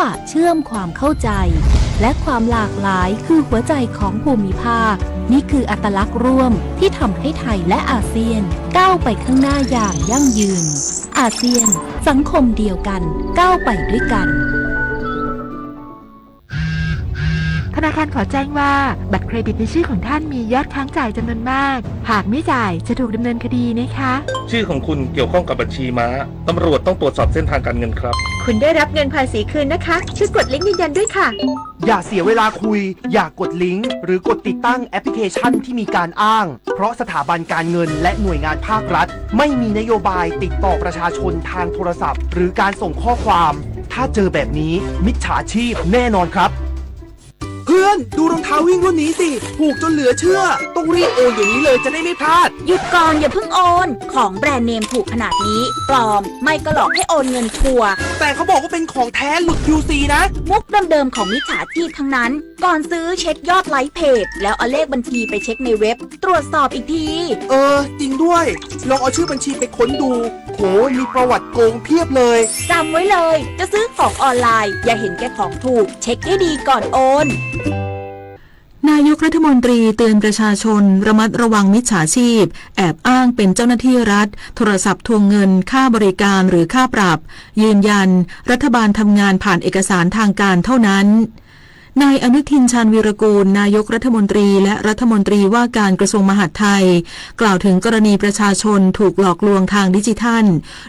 ปะเชื่อมความเข้าใจ และความหลากหลายคือหัวใจของภูมิภาค นี่คืออัตลักษณ์ร่วมที่ทำให้ไทยและอาเซียนก้าวไปข้างหน้าอย่างยั่งยืน อาเซียน สังคมเดียวกัน ก้าวไปด้วยกัน ธนาคารขอแจ้งว่าบัตรเครดิตในชื่อของท่านมียอดค้างจ่ายจำนวนมาก หากไม่จ่ายจะถูกดำเนินคดีนะคะ ชื่อของคุณเกี่ยวข้องกับบัญชีม้า ตำรวจต้องตรวจสอบเส้นทางการเงินครับ คุณได้รับเงินภาษีคืนนะคะ ช่วยกดลิงก์ยืนยันด้วยค่ะ อย่าเสียเวลาคุย อย่ากดลิงก์ หรือกดติดตั้งแอปพลิเคชันที่มีการอ้าง เพราะสถาบันการเงินและหน่วยงานภาครัฐ ไม่มีนโยบายติดต่อประชาชนทางโทรศัพท์ หรือการส่งข้อความ ถ้าเจอแบบนี้ มิจฉาชีพแน่นอนครับ เพื่อน ดูรองเท้าวิ่งรุ่นนี้สิ ถูกจนเหลือเชื่อ ต้องรีบโอนเดี๋ยวนี้เลยจะได้ไม่พลาด หยุดก่อน อย่าเพิ่งโอน ของแบรนด์เนมถูกขนาดนี้ ปลอม ไม่ก็หลอกให้โอนเงินชัวร์ แต่เขาบอกว่าเป็นของแท้หลุด คิวซี นะ มุกเดิมๆของมิจฉาชีพทั้งนั้น ก่อนซื้อเช็คยอดไลค์เพจ แล้วเอาเลขบัญชีไปเช็คในเว็บ ตรวจสอบอีกที เออ จริงด้วย ลองเอาชื่อบัญชีไปค้นดู โห มีประวัติโกงเพียบเลย จำไว้เลย จะซื้อของออนไลน์ อย่าเห็นแก่ของถูก เช็คให้ดีก่อนโอน นายกรัฐมนตรีเตือนประชาชนระมัดระวังมิจฉาชีพ แอบอ้างเป็นเจ้าหน้าที่รัฐ โทรศัพท์ทวงเงินค่าบริการหรือค่าปรับ ยืนยัน รัฐบาลทำงานผ่านเอกสารทางการเท่านั้น นายอนุทิน ชาญวีรกูร นายกรัฐมนตรี และรัฐมนตรีว่าการกระทรวงมหาดไทย กล่าวถึงกรณีประชาชนถูกหลอกลวงทางดิจิทัล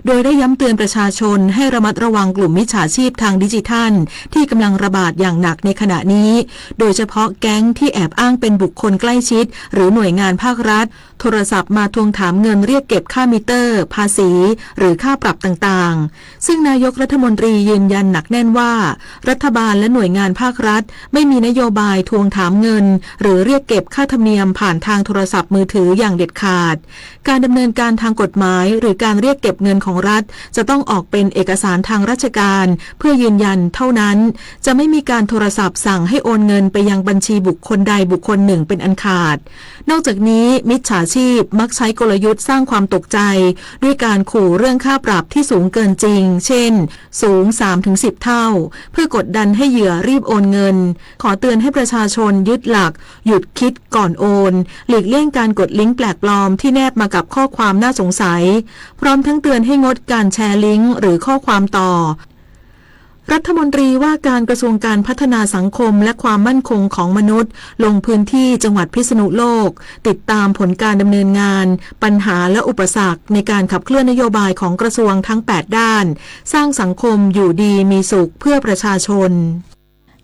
โดยได้ย้ำเตือนประชาชนให้ระมัดระวังกลุ่มมิจฉาชีพทางดิจิทัล ที่กำลังระบาดอย่างหนักในขณะนี้ โดยเฉพาะแก๊งที่แอบอ้างเป็นบุคคลใกล้ชิด หรือหน่วยงานภาครัฐ โทรศัพท์มาทวงถามเงินเรียกเก็บค่ามิเตอร์ ภาษี หรือค่าปรับต่างๆ ซึ่งนายกรัฐมนตรียืนยันหนักแน่นว่า รัฐบาลและหน่วยงานภาครัฐ ไม่มีนโยบายทวงถามเงิน หรือเรียกเก็บค่าธรรมเนียมผ่านทางโทรศัพท์มือถืออย่างเด็ดขาด การดำเนินการทางกฎหมาย หรือการเรียกเก็บเงินของรัฐ จะต้องออกเป็นเอกสารทางราชการ เพื่อยืนยันเท่านั้น จะไม่มีการโทรศัพท์สั่งให้โอนเงินไปยังบัญชีบุคคลใดบุคคลหนึ่งเป็นอันขาด นอกจากนี้ มิจฉาชีพมักใช้กลยุทธ์สร้างความตกใจ ด้วยการขู่เรื่องค่าปรับที่สูงเกินจริง เช่น สูง สามถึงสิบ เท่า เพื่อกดดันให้เหยื่อรีบโอนเงิน ขอเตือนให้ประชาชนยึดหลัก หยุดคิดก่อนโอน หลีกเลี่ยงการกดลิงก์แปลกปลอมที่แนบมากับข้อความน่าสงสัย พร้อมทั้งเตือนให้งดการแชร์ลิงก์หรือข้อความต่อ รัฐมนตรีว่าการกระทรวงการพัฒนาสังคมและความมั่นคงของมนุษย์ ลงพื้นที่จังหวัดพิษณุโลก ติดตามผลการดำเนินงาน ปัญหาและอุปสรรคในการขับเคลื่อนนโยบายของกระทรวงทั้งแปดด้าน สร้างสังคมอยู่ดีมีสุขเพื่อประชาชน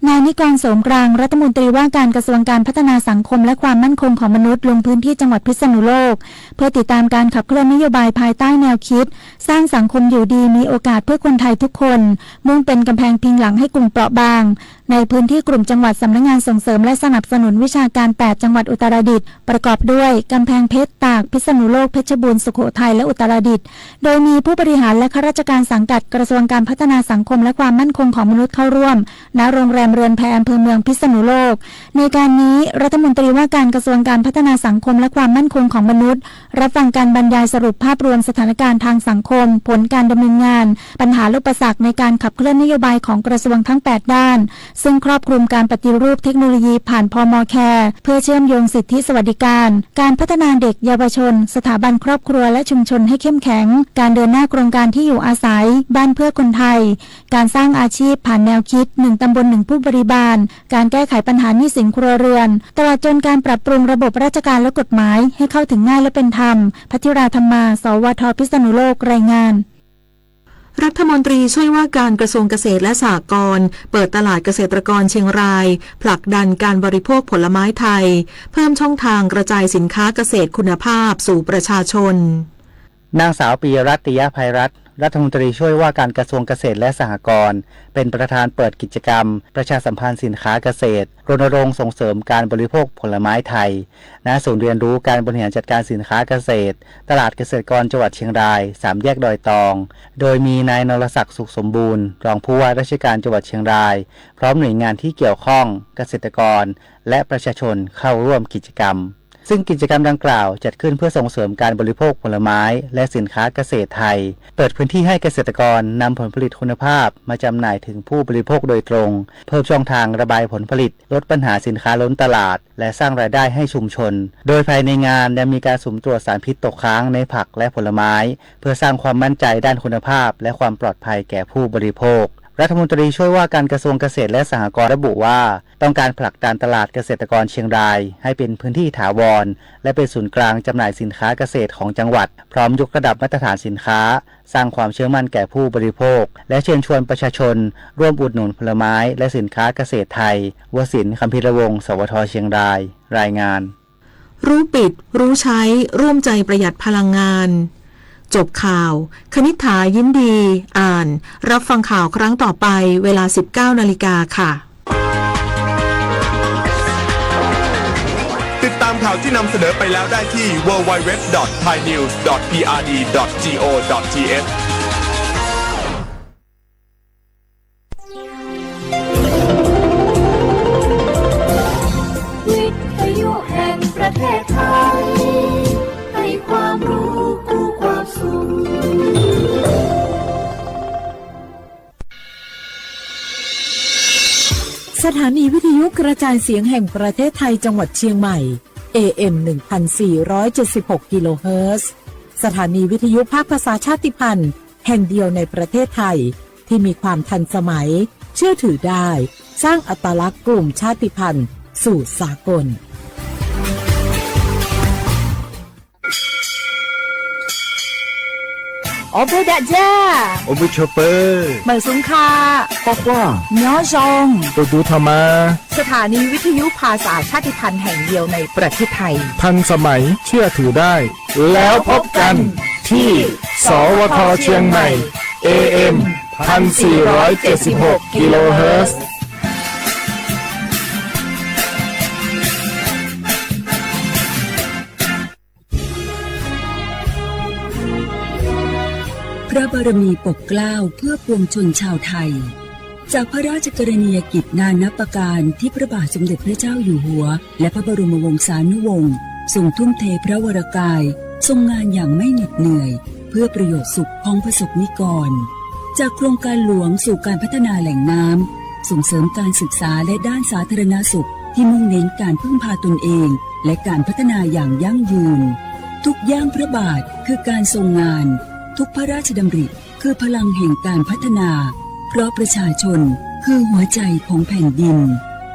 นายนิกร โสมกลาง รัฐมนตรีว่าการกระทรวงการพัฒนาสังคมและความมั่นคงของมนุษย์ ลงพื้นที่จังหวัดพิษณุโลก เพื่อติดตามการขับเคลื่อนนโยบายภายใต้แนวคิด สร้างสังคมอยู่ดีมีโอกาสเพื่อคนไทยทุกคน มุ่งเป็นกำแพงพิงหลังให้กลุ่มเปราะบาง ในพื้นที่กลุ่มจังหวัด สำนักงานส่งเสริมและสนับสนุนวิชาการ แปด จังหวัดอุตรดิตถ์ ประกอบด้วย กำแพงเพชร ตาก พิษณุโลก เพชรบูรณ์ สุโขทัย และอุตรดิตถ์ โดยมีผู้บริหารและข้าราชการสังกัดกระทรวงการพัฒนาสังคมและความมั่นคงของมนุษย์เข้าร่วม ณ โรงแรมเรือนแพอำเภอเมืองพิษณุโลก ในการนี้ รัฐมนตรีว่าการกระทรวงการพัฒนาสังคมและความมั่นคงของมนุษย์ รับฟังการบรรยายสรุปภาพรวมสถานการณ์ทางสังคม ผลการดำเนินงาน ปัญหาและอุปสรรคในการขับเคลื่อนนโยบายของกระทรวงทั้งแปดด้าน ซึ่งครอบคลุมการปฏิรูปเทคโนโลยีผ่าน พม.แคร์ เพื่อเชื่อมโยงสิทธิสวัสดิการ การพัฒนาเด็กเยาวชน สถาบันครอบครัวและชุมชนให้เข้มแข็ง การเดินหน้าโครงการที่อยู่อาศัย บ้านเพื่อคนไทย การสร้างอาชีพผ่านแนวคิด หนึ่งตำบลหนึ่งผู้บริบาล การแก้ไขปัญหาหนี้สินครัวเรือน ตลอดจนการปรับปรุงระบบราชการและกฎหมาย ให้เข้าถึงง่ายและเป็นธรรม พัทธิรา ธรรมา สวท พิษณุโลก รายงาน รัฐมนตรีช่วยว่าการกระทรวงเกษตรและสหกรณ์ เปิดตลาดเกษตรกรเชียงราย ผลักดันการบริโภคผลไม้ไทย เพิ่มช่องทางกระจายสินค้าเกษตรคุณภาพสู่ประชาชน นางสาว ปิยรัตน์ ติยะไพรัตน์ รัฐมนตรีช่วยว่าการกระทรวงเกษตรและสหกรณ์ เป็นประธานเปิดกิจกรรม ประชาสัมพันธ์สินค้าเกษตร รณรงค์ส่งเสริมการบริโภคผลไม้ไทย ณ ศูนย์เรียนรู้การบริหารจัดการสินค้าเกษตร ตลาดเกษตรกรจังหวัดเชียงราย สามแยกดอยตอง โดยมีนายนรศักดิ์ สุขสมบูรณ์ รองผู้ว่าราชการจังหวัดเชียงราย พร้อมหน่วยงานที่เกี่ยวข้อง เกษตรกร และประชาชนเข้าร่วมกิจกรรม ซึ่งกิจกรรมดังกล่าวจัดขึ้นเพื่อส่งเสริมการบริโภคผลไม้และสินค้าเกษตรไทย เปิดพื้นที่ให้เกษตรกรนำผลผลิตคุณภาพมาจำหน่ายถึงผู้บริโภคโดยตรง เพิ่มช่องทางระบายผลผลิต ลดปัญหาสินค้าล้นตลาด และสร้างรายได้ให้ชุมชน โดยภายในงานยังมีการสุ่มตรวจสารพิษตกค้างในผักและผลไม้ เพื่อสร้างความมั่นใจด้านคุณภาพและความปลอดภัยแก่ผู้บริโภค รัฐมนตรีช่วยว่าการกระทรวงเกษตรและสหกรณ์ระบุว่า ต้องการผลักดันตลาดเกษตรกรเชียงรายให้เป็นพื้นที่ถาวร และเป็นศูนย์กลางจำหน่ายสินค้าเกษตรของจังหวัด พร้อมยกระดับมาตรฐานสินค้า สร้างความเชื่อมั่นแก่ผู้บริโภค และเชิญชวนประชาชนร่วมอุดหนุนผลไม้และสินค้าเกษตรไทย วสินทร์ คัมภีรวงศ์ สวท เชียงราย รายงาน รู้ปิด รู้ใช้ ร่วมใจประหยัดพลังงาน จบข่าว คณิษฐา ยิ้มดี อ่าน รับฟังข่าวครั้งต่อไป เวลา สิบเก้านาฬิกาค่ะ ติดตามข่าวที่นำเสนอไปแล้วได้ที่ ดับเบิลยู ดับเบิลยู ดับเบิลยู ดอท ไทยนิวส์ ดอท พีอาร์ดี ดอท จี โอ ดอท ที เอช วิทยุแห่งประเทศไทย ให้ความรู้คู่ความสุข สถานีวิทยุกระจายเสียงแห่งประเทศไทยจังหวัดเชียงใหม่ เอ เอ็ม หนึ่งพันสี่ร้อยเจ็ดสิบหก กิโลเฮิรตซ์ สถานีวิทยุภาคภาษาชาติพันธุ์แห่งเดียวในประเทศไทย ที่มีความทันสมัย เชื่อถือได้ สร้างอัตลักษณ์กลุ่มชาติพันธุ์สู่สากล Ua npuj dag zag, ua npuj tshua pawg, mawm xub kha, quaj quaj, nyob zoo, tu tu tho mas. สถานีวิทยุภาษาชาติพันธุ์แห่งเดียวในประเทศไทย ทันสมัย เชื่อถือได้ แล้วพบกันที่ สวท เชียงใหม่ เอ เอ็ม พันสี่ร้อยเจ็ดสิบหก กิโลเฮิรตซ์ พระบารมีปกเกล้าเพื่อปวงชนชาวไทย จากพระราชกรณียกิจนานับประการที่พระบาทสมเด็จพระเจ้าอยู่หัว และพระบรมวงศานุวงศ์ ทรงทุ่มเทพระวรกาย ทรงงานอย่างไม่เหน็ดเหนื่อย เพื่อประโยชน์สุขของประสบนิกร จากโครงการหลวงสู่การพัฒนาแหล่งน้ำ ส่งเสริมการศึกษาและด้านสาธารณสุข ที่มุ่งเน้นการพึ่งพาตนเอง และการพัฒนาอย่างยั่งยืน ทุกย่างพระบาทคือการทรงงาน ทุกพระราชดำริคือพลังแห่งการพัฒนา เพราะประชาชนคือหัวใจของแผ่นดิน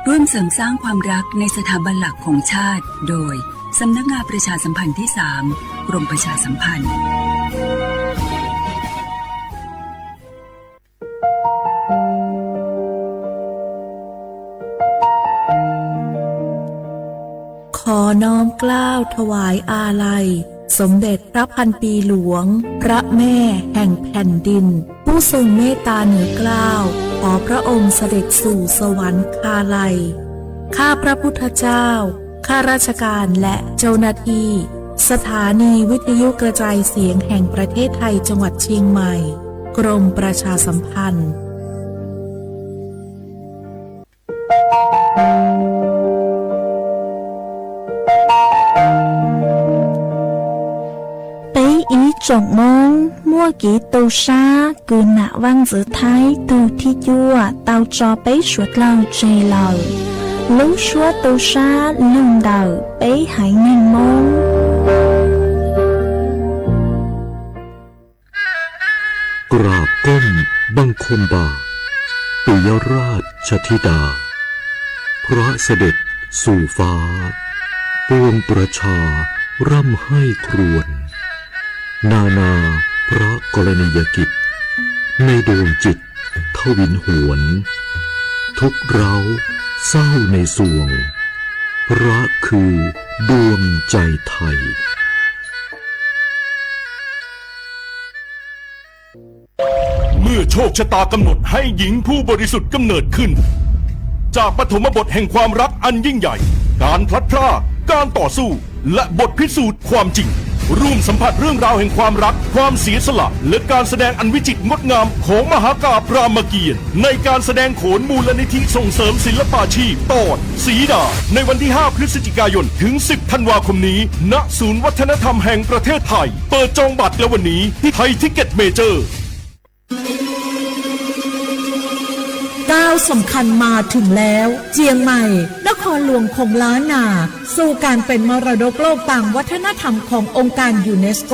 ร่วมเสริมสร้างความรักในสถาบันหลักของชาติ โดย สำนักงานประชาสัมพันธ์ที่สาม กรมประชาสัมพันธ์ ขอน้อมเกล้าถวายอาลัย สมเด็จพระพันปีหลวง พระแม่แห่งแผ่นดิน ผู้ทรงเมตตาเหนือเกล้า ขอพระองค์เสด็จสู่สวรรคาลัย ข้าพระพุทธเจ้า ข้าราชการและเจ้าหน้าที่ สถานีวิทยุกระจายเสียงแห่งประเทศไทยจังหวัดเชียงใหม่ กรมประชาสัมพันธ์ Peb ib tsoom Hmoob muaj kev tu sab kws nam vaj ntxwv Thaib tug thib cuaj tau tso peb suav dlawg tseg lawm. Lub suab tu sab lug ntawm peb haiv neeg Hmoob. กราบก้มบังคมบาท ปิยราชธิดา พระเสด็จสู่ฟ้า ปวงประชาร่ำไห้ครวญ นานาพระกรณียกิจ ในดวงจิตทวินหวน ทุกข์ร้าวเศร้าในสวง พระคือดวงใจไทย เมื่อโชคชะตากำหนดให้หญิงผู้บริสุทธิ์กำเนิดขึ้น จากปฐมบทแห่งความรักอันยิ่งใหญ่ การพลัดพราก การต่อสู้ และบทพิสูจน์ความจริง ร่วมสัมผัสเรื่องราวแห่งความรัก ความเสียสละ และการแสดงอันวิจิตรงดงามของมหากาพย์รามเกียรติ์ ในการแสดงโขนมูลนิธิส่งเสริมศิลปาชีพ ตอนสีดา ในวันที่ ห้า พฤศจิกายน ถึง สิบ ธันวาคมนี้ ณ ศูนย์วัฒนธรรมแห่งประเทศไทย เปิดจองบัตรแล้ววันนี้ที่ไทยทิกเก็ตเมเจอร์ ก้าวสำคัญมาถึงแล้ว เจียงใหม่ นครหลวงของล้านนา สู่การเป็นมรดกโลกตามวัฒนธรรมขององค์การยูเนสโก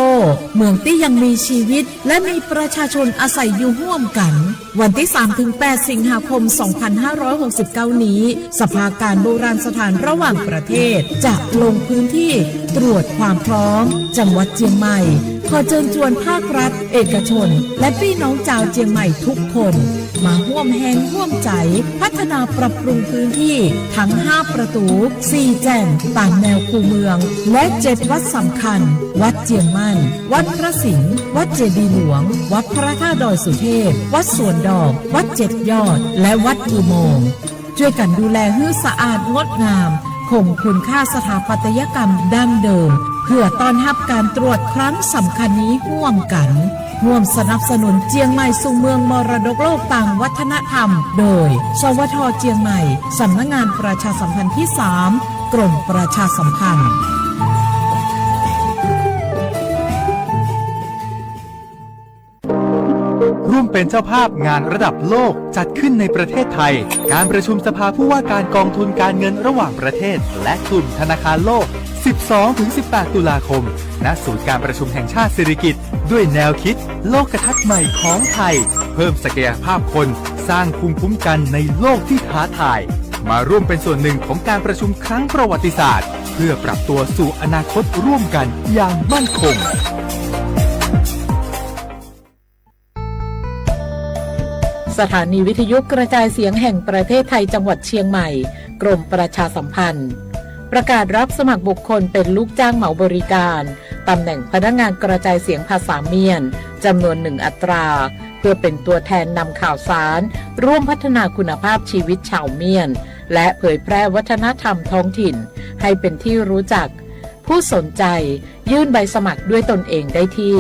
เมืองตี้ยังมีชีวิต และมีประชาชนอาศัยอยู่ร่วมกัน วันที่ สามถึงแปด สิงหาคม สองพันห้าร้อยหกสิบเก้า นี้ สภาการโบราณสถานระหว่างประเทศ จะลงพื้นที่ตรวจความพร้อม จังหวัดเจียงใหม่ ขอเชิญชวนภาครัฐ เอกชน และพี่น้องชาวเจียงใหม่ทุกคน มาร่วมแฮงร่วมใจ พัฒนาปรับปรุงพื้นที่ทั้ง ห้า ประตู สี่ แจ่ง ตามแนวคูเมือง และ เจ็ด วัดสำคัญ วัดเจียงมั่น วัดพระสิงห์ วัดเจดีย์หลวง วัดพระธาตุดอยสุเทพ วัดสวนดอก วัดเจ็ดยอด และวัดอุโมงค์ ช่วยกันดูแลให้สะอาดงดงาม คงคุณค่าสถาปัตยกรรมดั้งเดิม เพื่อต้อนรับการตรวจครั้งสำคัญนี้ร่วมกัน ร่วมสนับสนุนเจียงใหม่สู่เมืองมรดกโลกตามวัฒนธรรม โดย สวท เจียงใหม่ สำนักงานประชาสัมพันธ์ที่ สาม กรมประชาสัมพันธ์ ร่วมเป็นเจ้าภาพงานระดับโลกจัดขึ้นในประเทศไทย การประชุมสภาผู้ว่าการกองทุนการเงินระหว่างประเทศ และกลุ่มธนาคารโลก สิบสองถึงสิบแปด ตุลาคม ณ ศูนย์การประชุมแห่งชาติสิริกิติ์ ด้วยแนวคิดโลกทัศน์ใหม่ของไทย เพิ่มศักยภาพคน สร้างภูมิคุ้มกันในโลกที่ท้าทาย มาร่วมเป็นส่วนหนึ่งของการประชุมครั้งประวัติศาสตร์ เพื่อปรับตัวสู่อนาคตร่วมกันอย่างมั่นคง สถานีวิทยุกระจายเสียงแห่งประเทศไทยจังหวัดเชียงใหม่ กรมประชาสัมพันธ์ ประกาศรับสมัครบุคคลเป็นลูกจ้างเหมาบริการ ตำแหน่งพนักงานกระจายเสียงภาษาเมียน จำนวนหนึ่งอัตรา เพื่อเป็นตัวแทนนำข่าวสาร ร่วมพัฒนาคุณภาพชีวิตชาวเมียน และเผยแพร่วัฒนธรรมท้องถิ่น ให้เป็นที่รู้จัก ผู้สนใจ ยื่นใบสมัครด้วยตนเองได้ที่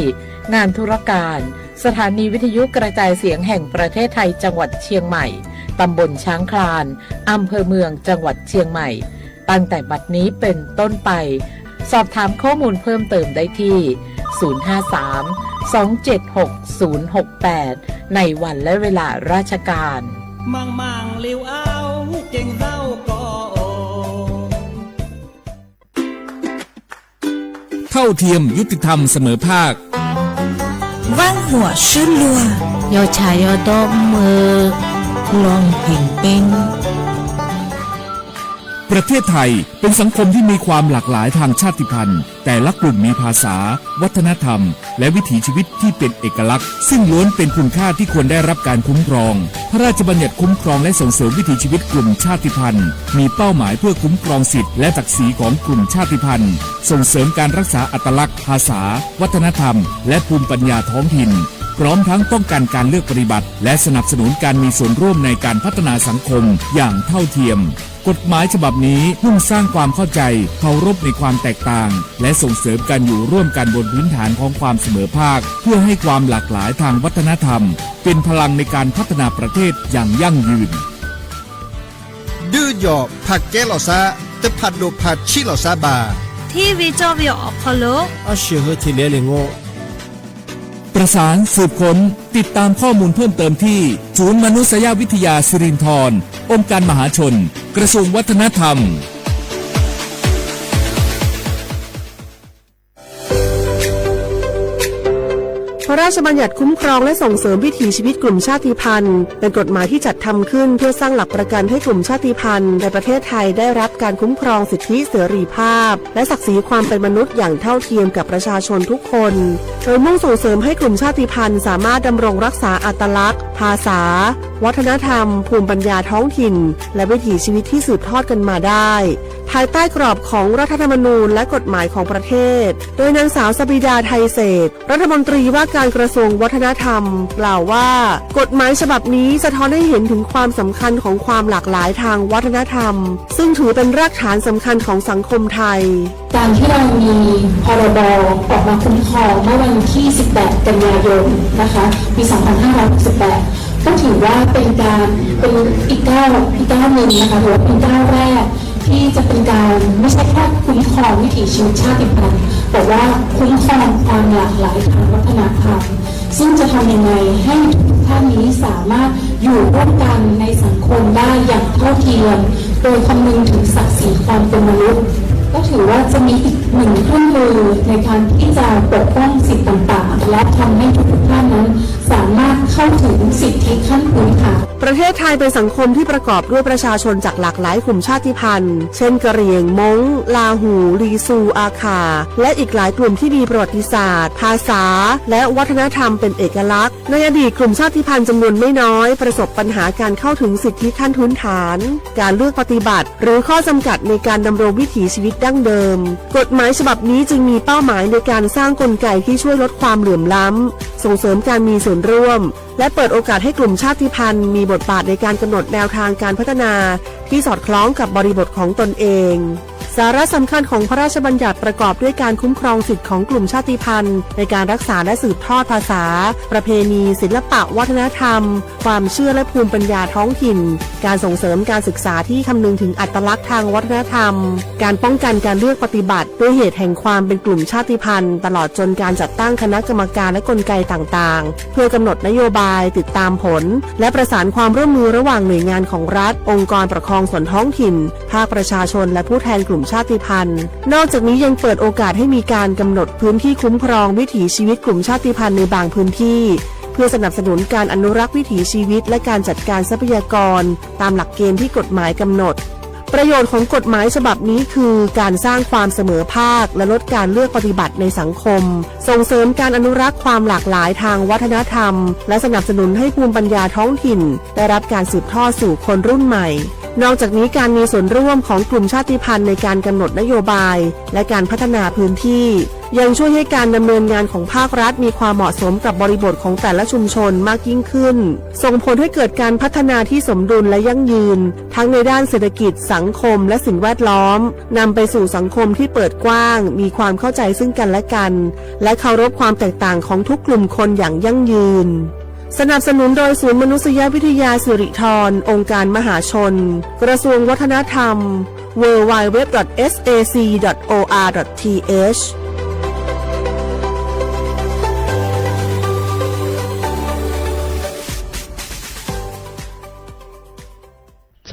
งานธุรการ สถานีวิทยุกระจายเสียงแห่งประเทศไทยจังหวัดเชียงใหม่ ตำบลช้างคลาน อำเภอเมือง จังหวัดเชียงใหม่ ตั้งแต่บัดนี้เป็นต้นไป สอบถามข้อมูลเพิ่มเติมได้ที่ ศูนย์ห้าสาม สองเจ็ดหก ศูนย์หกแปด ในวันและเวลาราชการ เท่าเทียม ยุติธรรม เสมอภาค เยาวชน ยอดดอกเมือ ลองเพ่งเป้ง ประเทศไทยเป็นสังคมที่มีความหลากหลายทางชาติพันธุ์ แต่ละกลุ่มมีภาษา วัฒนธรรม และวิถีชีวิตที่เป็นเอกลักษณ์ ซึ่งล้วนเป็นคุณค่าที่ควรได้รับการคุ้มครอง พระราชบัญญัติคุ้มครองและส่งเสริมวิถีชีวิตกลุ่มชาติพันธุ์ มีเป้าหมายเพื่อคุ้มครองสิทธิและศักดิ์ศรีของกลุ่มชาติพันธุ์ ส่งเสริมการรักษาอัตลักษณ์ ภาษา วัฒนธรรม และภูมิปัญญาท้องถิ่น พร้อมทั้งป้องกันการเลือกปฏิบัติ และสนับสนุนการมีส่วนร่วมในการพัฒนาสังคมอย่างเท่าเทียม กฎหมายฉบับนี้มุ่งสร้างความเข้าใจ เคารพในความแตกต่าง และส่งเสริมการอยู่ร่วมกันบนพื้นฐานของความเสมอภาค เพื่อให้ความหลากหลายทางวัฒนธรรม เป็นพลังในการพัฒนาประเทศอย่างยั่งยืน ดื้อหยอกผักแก้หล่อซะ แต่ผัดโดดผัดชิหล่อซะบ่า ที่วิจารณ์วิวออกพอลโล อาเชื่อเฮอเทเลียเลยโง่ ประสานสืบค้น ติดตามข้อมูลเพิ่มเติมที่ ศูนย์มนุษยวิทยาสิรินธร องค์การมหาชน กระทรวงวัฒนธรรม พระราชบัญญัติคุ้มครองและส่งเสริมวิถีชีวิตกลุ่มชาติพันธุ์ เป็นกฎหมายที่จัดทำขึ้นเพื่อสร้างหลักประกันให้กลุ่มชาติพันธุ์ในประเทศไทยได้รับการคุ้มครองสิทธิเสรีภาพ และศักดิ์ศรีความเป็นมนุษย์อย่างเท่าเทียมกับประชาชนทุกคน โดยมุ่งส่งเสริมให้กลุ่มชาติพันธุ์สามารถดำรงรักษาอัตลักษณ์ ภาษา วัฒนธรรม ภูมิปัญญาท้องถิ่น และวิถีชีวิตที่สืบทอดกันมาได้ ภายใต้กรอบของรัฐธรรมนูญและกฎหมายของประเทศ โดยนางสาวสบิดา ไทยเศรษฐ รัฐมนตรีว่าการกระทรวงวัฒนธรรม กล่าวว่า กฎหมายฉบับนี้สะท้อนให้เห็นถึงความสำคัญของความหลากหลายทางวัฒนธรรม ซึ่งถือเป็นรากฐานสำคัญของสังคมไทย ต การที่เรามีพรบออกมาคุ้มครองเมื่อวันที่ สิบแปด กันยายนนะคะปี สองพันห้าร้อยหกสิบแปด ก็ถือว่าเป็นการเป็นอีกก้าวอีกก้าวหนึ่งนะคะถือว่าเป็นก้าวแรกที่จะเป็นการไม่ใช่แค่คุ้มครองวิถีชีวิตชาติพันธุ์แต่ว่าคุ้มครองความหลากหลายทางวัฒนธรรม ซึ่งจะทำยังไงให้ทุกท่านนี้สามารถอยู่ร่วมกันในสังคมได้อย่างเท่าเทียม โดยคำนึงถึงศักดิ์ศรีความเป็นมนุษย์ ก็ถือว่าจะมีอีกหนึ่งเครื่องมือในการที่จะปกป้องสิทธิ์ต่างๆ และทำให้ทุกๆท่านนั้นสามารถเข้าถึงสิทธิขั้นพื้นฐาน ประเทศไทยเป็นสังคมที่ประกอบด้วยประชาชนจากหลากหลายกลุ่มชาติพันธุ์ เช่น กะเหรี่ยง ม้ง ลาหู ลีซู อาข่า และอีกหลายกลุ่มที่มีประวัติศาสตร์ ภาษา และวัฒนธรรมเป็นเอกลักษณ์ ในอดีตกลุ่มชาติพันธุ์จำนวนไม่น้อยประสบปัญหาการเข้าถึงสิทธิขั้นพื้นฐาน การเลือกปฏิบัติ หรือข้อจำกัดในการดำรงวิถีชีวิตดั้งเดิม กฎหมายฉบับนี้จึงมีเป้าหมายในการสร้างกลไกที่ช่วยลดความเหลื่อมล้ำ ส่งเสริมการมีส่วนร่วม และเปิดโอกาสให้กลุ่มชาติพันธุ์มีบทบาทในการกำหนดแนวทางการพัฒนาที่สอดคล้องกับบริบทของตนเอง สาระสำคัญของพระราชบัญญัติประกอบด้วยการคุ้มครองสิทธิของกลุ่มชาติพันธุ์ในการรักษาและสืบทอดภาษา ประเพณี ศิลปะวัฒนธรรม ความเชื่อและภูมิปัญญาท้องถิ่น การส่งเสริมการศึกษาที่คำนึงถึงอัตลักษณ์ทางวัฒนธรรม การป้องกันการเลือกปฏิบัติด้วยเหตุแห่งความเป็นกลุ่มชาติพันธุ์ ตลอดจนการจัดตั้งคณะกรรมการและกลไกต่างๆ เพื่อกำหนดนโยบาย ติดตามผล และประสานความร่วมมือระหว่างหน่วยงานของรัฐ องค์กรปกครองส่วนท้องถิ่น ภาคประชาชน และผู้แทนกลุ่มชาติพันธุ์ นอกจากนี้ยังเปิดโอกาสให้มีการกำหนดพื้นที่คุ้มครองวิถีชีวิตกลุ่มชาติพันธุ์ในบางพื้นที่ เพื่อสนับสนุนการอนุรักษ์วิถีชีวิตและการจัดการทรัพยากรตามหลักเกณฑ์ที่กฎหมายกำหนด ประโยชน์ของกฎหมายฉบับนี้คือการสร้างความเสมอภาคและลดการเลือกปฏิบัติในสังคม ส่งเสริมการอนุรักษ์ความหลากหลายทางวัฒนธรรม และสนับสนุนให้ภูมิปัญญาท้องถิ่นได้รับการสืบทอดสู่คนรุ่นใหม่ นอกจากนี้การมีส่วนร่วมของกลุ่มชาติพันธุ์ในการกำหนดนโยบาย และการพัฒนาพื้นที่ ยังช่วยให้การดำเนินงานของภาครัฐมีความเหมาะสมกับบริบทของแต่ละชุมชนมากยิ่งขึ้น ส่งผลให้เกิดการพัฒนาที่สมดุลและยั่งยืน ทั้งในด้านเศรษฐกิจ สังคม และสิ่งแวดล้อม นำไปสู่สังคมที่เปิดกว้าง มีความเข้าใจซึ่งกันและกัน และเคารพความแตกต่างของทุกกลุ่มคนอย่างยั่งยืน สนับสนุนโดยศูนย์มนุษยวิทยาสิริธร องค์การมหาชน กระทรวงวัฒนธรรม ดับเบิลยู ดับเบิลยู ดับเบิลยู ดอท เอส เอ ซี ดอท โอ อาร์ ดอท ที เอช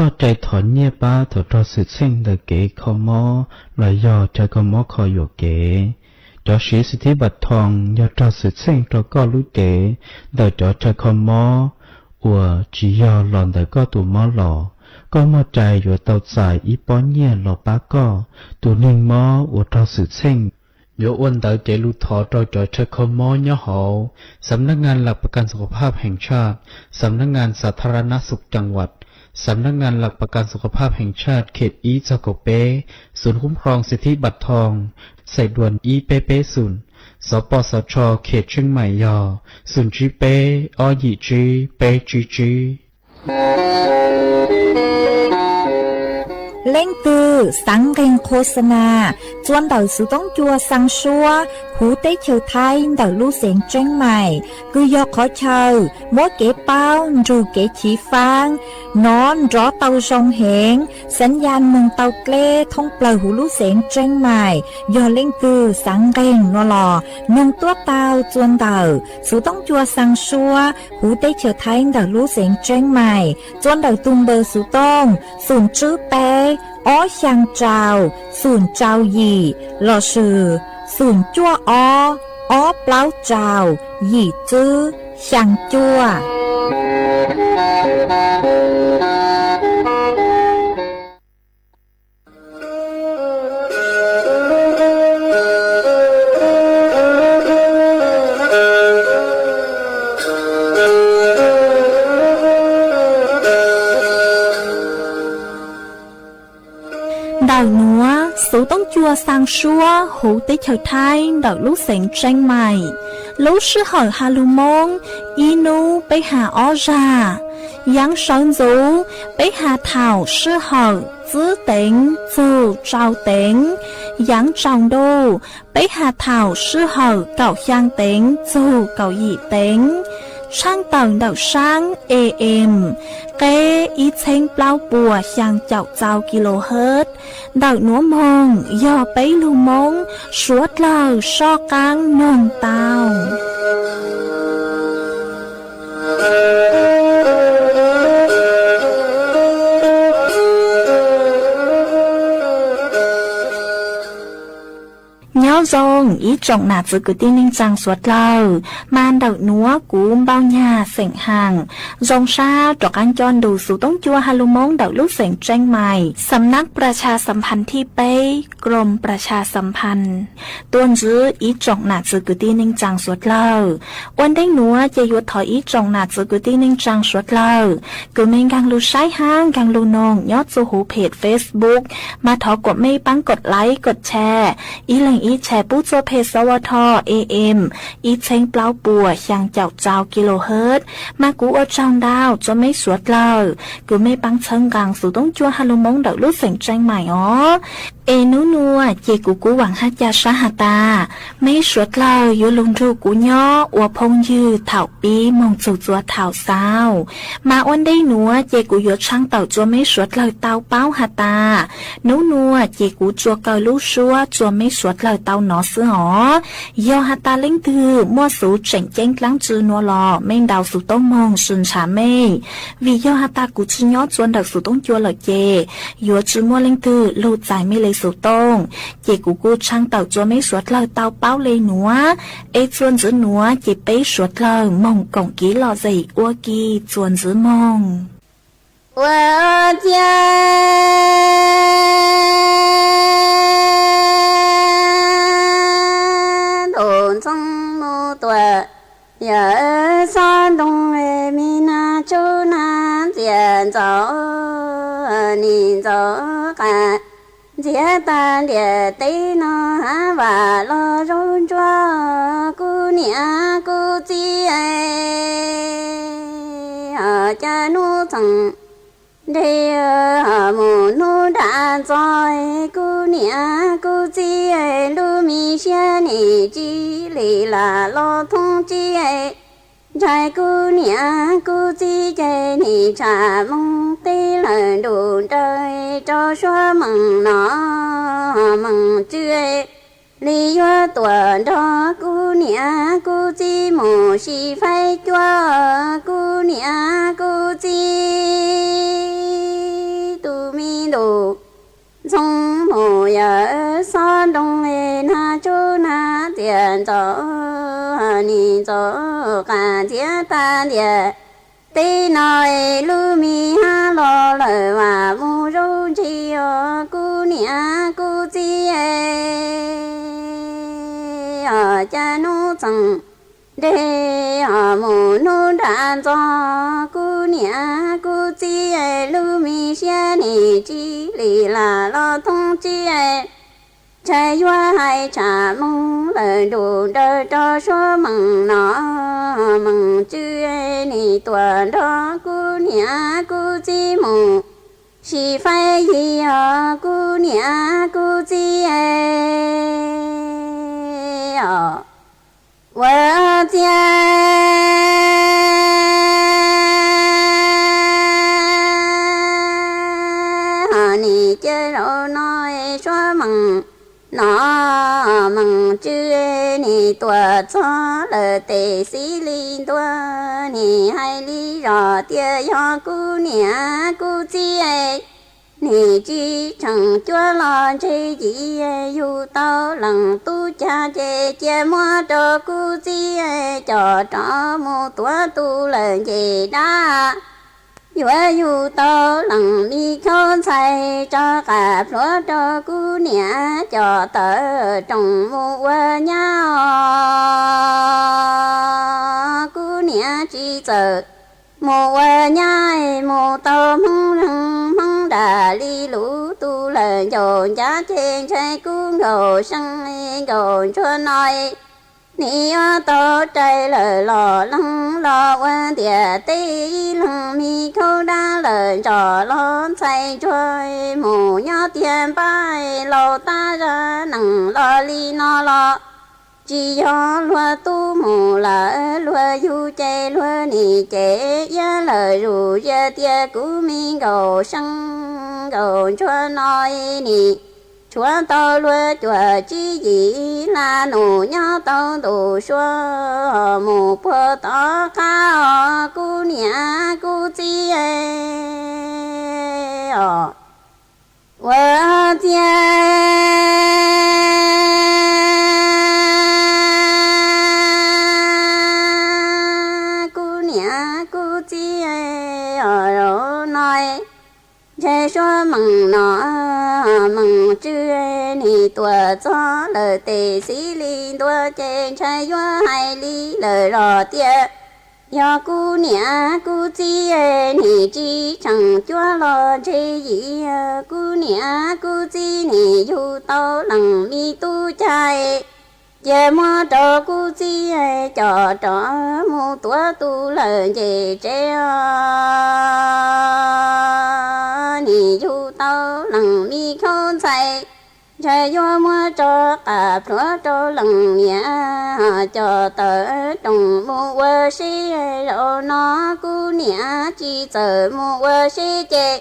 Txoj cai thov nyiaj pab thaum raug xwm txheej ntawm kev kho mob los yog chaw kho mob kho yuam kev. Cov siv xim thib npam thoo yog raug xwm txheej rau koj lub cev ntawm cov chaw kho mob uas tsis yog los ntawm koj tus mob los. Koj muaj cai yuav tau txais ib pob nyiaj los pab koj tus neeg mob uas raug xwm txheej. Yuav ua ntawv cev lus thov rau cov chaw kho mob nyob hauv สำนักงานหลักประกันสุขภาพแห่งชาติ สำนักงานสาธารณสุขจังหวัด สำนักงานหลักประกันสุขภาพแห่งชาติ เขต อีฟ ตอน สิบเอ็ด ศูนย์คุ้มครองสิทธิบัตรทอง สายด่วน อีฟ แปดแปดศูนย์ สปสช เขตเชียงใหม่ ยอ ศูนย์ แปด แปด สอง ห้า แปด แปด แปด แปด Leej twg xaav nqeeg qhua xa nas txua ntawm xuv toob cua xaa suab huv teb chaws Thaib ntawm lub xeev Tseeb Mais, kws yog qhov chaw muab kev paub nrug kev chiv faab nov nrov tau zoo heev, xaav ya noog tau dleb thoob plawg huv lub xeev Tseeb Mais. Yog leej twg xaav nqeeg nuav los noog tuab tau txua ntawm xuv toob cua xaa suab huv teb chaws Thaib ntawm lub xeev Tseeb Mais, txua ntawm tug npawb xuv tooj xoom tswb peb ob xyaa rau xoom rau yim lossis xoom cuaj ob ob plaub rau yim tswb xyaa cuaj. Ntawm nuav xuv toob cua xaa suab huv teb chaws Thaib ntawm lub xeev Tseeb Mais. Lub sij hawm ha lug Moob ib nub peb ha ob zag. Yaav sawv ntxuv peb ha thaum sij hawm txwb teev txug tsau teev. Yaav tsaus ntuj, peb has thaum sij hawm kaum xyaa teev txug kaum yim teev, tshaaj tawm ntawm saab A M, qeb ib txheeb plaub puas xyaa caum txau kilohertz. Ntawm nuav moog yog peb lug Moob suav dlawg soj qaab noog tau. Nyob zoo ib tsoom nam txwv kwv tij neej tsaa suav dlawg, mas ntawm nuav kuv Npauj Nyag xeem Haam zoo sab rov qaab coj ntu xov tooj cua ha lug Moob ntawm lub xeem Tseeb Mais, xam nab pras tshas xam phan thib peb, krom pras tshas xam phan, tuaj ntsib ib tsoom nam txwv kwv tij neej tsaa suav dlawg. Ua ntej nuav ces yuav thov ib tsoom nam txwv kwv tij neej tsaa suav dlawg, kws mej nkaag lug saib hab nkaag lug noog nyob txuj huv phem Facebook, mas thov kuas mej paab kod like kod share, ib leeg ib share pub txug peg xov ua tho A M ib txheeb plaub puas xyaa caum txau kilohertz, mas kuv ua tsaug ntau txug meb suav dlawg, kws mej paab txhawb nqaa xov tooj cua ha lug Moob ntawm lub xeem Tseeb Mais os. Es nub nuav ces kuv kuj vaam hab ca sab has tas, meb suav dlawg yuav lug nrug kuv nyob ua phooj ywg thaum pib moog txug txua thaum xaus. Mas ua ntej nuav ces kuv yuav tshaaj tawm txug meb suav dlawg tau paub has tas, nub nuav ces kuv txua kaw lub suab txug meb suav dlawg tau nov xwb os. Yog has tas leej twg muaj xuv tseem ceeb dlaab tsi nuav los mej ntaus xuv tooj moog sw ntshav mej, vim yog has tas kuv tsi nyob txua ntawm xuv tooj cua lawm ces yuav tsi muaj leej twg lug txais mej le xuv tooj. Ces kuv kuj tshaaj tawm txug meb suav dlawg tau paub le nuav, es txuas ntxiv nuav ces peb suav dlawg moog koom kiv lom zem ua ke txuas ntxiv moog. Ua ciav ntuj ntxoov mus tuaj, yawm xob ntoo, mi nag tsuj nag ntxias ntxaus, nim ntxaus qas ntxias tag ntiam teb no, hab vam los zoo ntsuag kuv niam kuv txiv, ho cas hnub txheem nreg, ho mus hnub nram ntxo, kuv niam kuv txiv, lub me siab nim tsis lim lam los thoob tsis ntshai, kuv niam kuv txiv ces nim tsham moo teb lawm nruj nrawg rau suab meem no meem tsw li yuav tuam nrog kuv niam kuv txiv mus sim faib cuab, kuv niam kuv txiv tus me ntuj ntxoov mus yawm xob ntoo, nag tsuj nag ntxias ntxaus, nim ntxaus qas ntxias tag ntiam teb no, lub me hab los lawm vam mus zaub ntsis os, kuv niam kuv txiv, ho cas hnub txheem nreg, ho mus hnub nram ntxo, kuv niam kuv txiv, lub me siab nim tsis lim lam los thoob tsis ntshai, yuav hais tsham moo lawm nruj nrawg rau suab meem no meem tsw, nim tuam nrog kuv niam kuv txiv mus sim faib yig os, kuv niam kuv txiv os. Ua ciav ho nim cia zaum no suab meem no meem tsw, nim tuam txog lawm tes xib li ntua, nim hais li zog tias yog kuv niam kuv txiv, nim tsis tseem cuab los ntseg yim, yug tau leej tub cag ces cia muab rau kuv txiv coj rov mus tuav tu lawm nce dab. Yuav yug tau leej me khaub ntxhais tso qas plhuav rau kuv niam coj tawm rooj mus ua nyab os. Kuv niam tsis txawm mus ua nyab, mus tau hmoob leeg hmoob nram li lub tu lawm ncauj ncav ces ntshai kuv nkaum seej nkaum ntsuag no Nim yuav tau rais lawm los leeg los ua ntiam teb, ib leeg me khaub dab lawm ntsos los ntxhais ntsuag, mus nyob tiag npaib laus tab zaj neeg los li no los tsis yog luag tub mus lawm, luag yug ces luag nim ces iab lawm zus. Yog tias kuv me nkaum seej nkaum ntsuag no nim tshuav tau luag cuaj tsib yim la num nyob tau ntu sua mus puag tom qab os kuv niam kuv txiv os. Ua ciav kuv niam kuv txiv os, zaum no ntshai suab meej no meej tswv nim tuaj txog lawm tes xib li ntua ces ntshai yuav hais li lawm los tias yog kuv niam kuv txiv nim tsis tseem cuab los ntshe yim, kuv niam kuv txiv nim yug tau leej me tub cai, cia muab rau kuv txiv coj rov mus tuav tus lawm nce tsev os. Nim yug tau leej me khaub ntxhais, ntshai yuav muab tso qas plhuav rau leej niam, coj tawm rooj mus ua si. Zaum no kuv niam tsis txawm mus ua si ces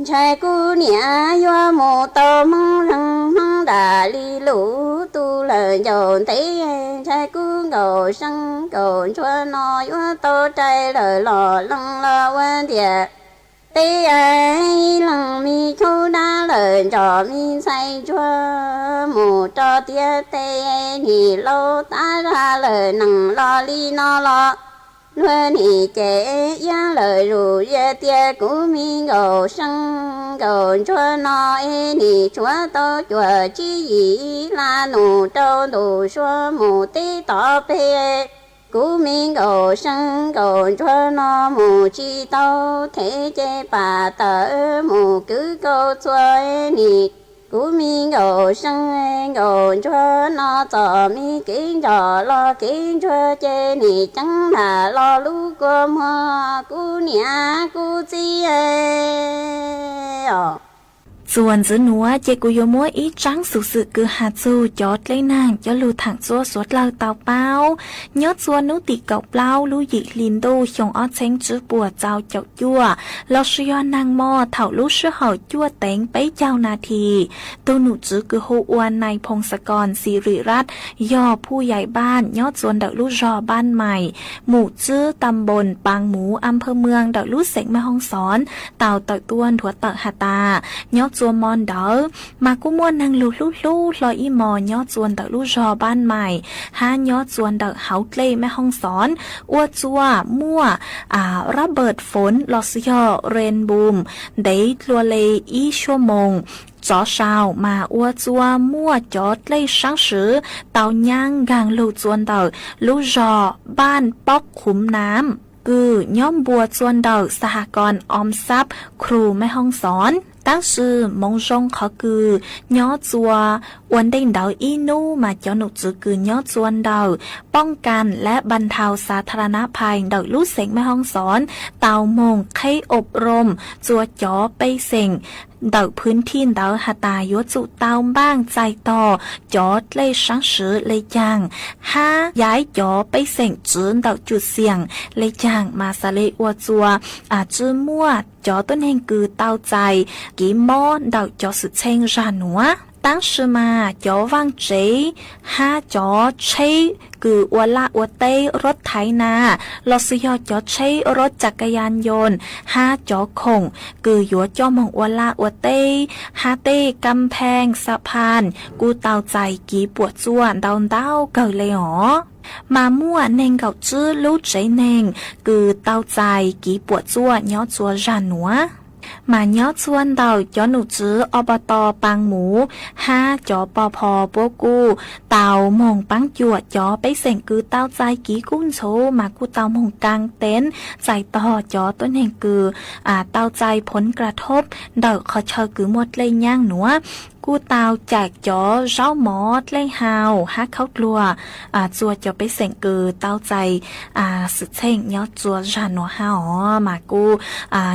ntshai kuv niam yuav mus tau hmoob leeg hmoob dam li lub tus lawm ncauj ntev. Ntshai kuv nkaum seej nkaum ntsuag no yuav tau rais lawm los leeg los ua ntiam teb, ib leeg me khaub dab lawm ntsos me ntxhais ntsuag, mus rau tiag teb nim laus tab zaj lawm neeg los li no los luag nim ces iab lawm zus. Yog tias kuv me nkaum seej nkaum ntsuag no nim tshuav tau cuaj tsib yim la num rau ntu sua mus teb tom peg, kuv me nkaum seej nkaum ntsuag no mus tsis tau them ces pam tawm mus kwv kaus txuas nim. Kuv me nkaum seej nkaum ntsuag no txom me kev ntsos los kev ntsuag ces nim ceeb nram los lub kua muag kuv niam kuv txiv os. Txuas ntxiv nuav ces kuv yuav muab ib tsaab xov xwm kws has txug cov dlej naag cov lug thaam txuab suav dlawg tau paub. Nyob txuas nub tim kaum plaub lub yim hli ntuj xyoo ob txheeb tsib puas txaus caum cuaj, los sis yog naag mo thaum lub sij hawm cuaj teev peb caug nas this, tug num tswv kws hu ua Nais Phoo Xa Koos Xi Ri Rat, yog phuj yais npaaj nyob txuas ntawm lub zog Npaaj Mais, mum tsib, tam npoos Paas Muv, a phawj Mwaas ntawm lub xeem Mej Hoob Xoon, tau tawm tuaj nrhuav tawm has tas, nyob txuas mo ntawd mas kuj muaj neeg lug hlub hlub hlo ib mo nyob txuas ntawm lub zog Npaaj Mais hab nyob txuas ntawm hauv dlej Mej Hoob Xoon, ua txuas muaj rab npawm foom los sis yog ren npum ntev dlua le ib xuab moos. Tsov sau mas ua txuas muaj cov dlej saab swv tau nyaab nkaag lug txuas ntawm lub zog Npaaj Pob Qhuv Naam kws nyob npuas txuas ntawm Xa Has Koos Om Xab, Khru, Mej Hoob Xoon. Tab sis moov zoo qhov kws nyob txuas ua ntej ntawd ib nub mas cov num tswv kws nyob txuas ntawm Poob Kas lab Npas Nthau Xa Tha Ra Na Phais ntawm lub xeem Mej Hoob Xoon tau moog qheb ob room txuas cov pej xeem ntawm phwv thij ntawd has tas yuav tsum tau npaaj txais tog cov dlej saab swv le caag hab yaiv cov pej xeem tswv ntawm cum xiam le caag mas xaav le ua txuas tsw muaj cov tuab neeg kws tau txais kev mob ntawm cov xwm txheej zag nuav. Tab sis mas cov vaaj tsev hab cov tsheb kws ua laj ua teb, rub thaiv na, los sis yog cov tsheb rub cag ka ya nyoos hab cov khoom kws yuav coj moog ua laj ua teb hab tej kam pheej xa phan kuj tau txais kev puam tsuaj ntau ntau kawg le os. Mas muaj neeg nkaum tsib lub tsev neeg kws tau txais kev puam tsuaj nyob txuas zag nuav. Mas nyob txuas ntawm cov num tswv Ob Pov To Paas Muv hab cov pov pho puab kuj tau moog paab cuam cov pej xeem kws tau txais kev kub ntxhuv mas kuj tau moog kaam teev txais tog cov tuab neeg kws tau txais phoov ka thoob ntawm qhov chaw kws muaj dlej nyaab nuav. kuj tau caij cov zaub mov dlej hau hab khaub dluag txua cov pej xeem kws tau txais xwm txheej nyob txua zag nuav hab os. Mas kuj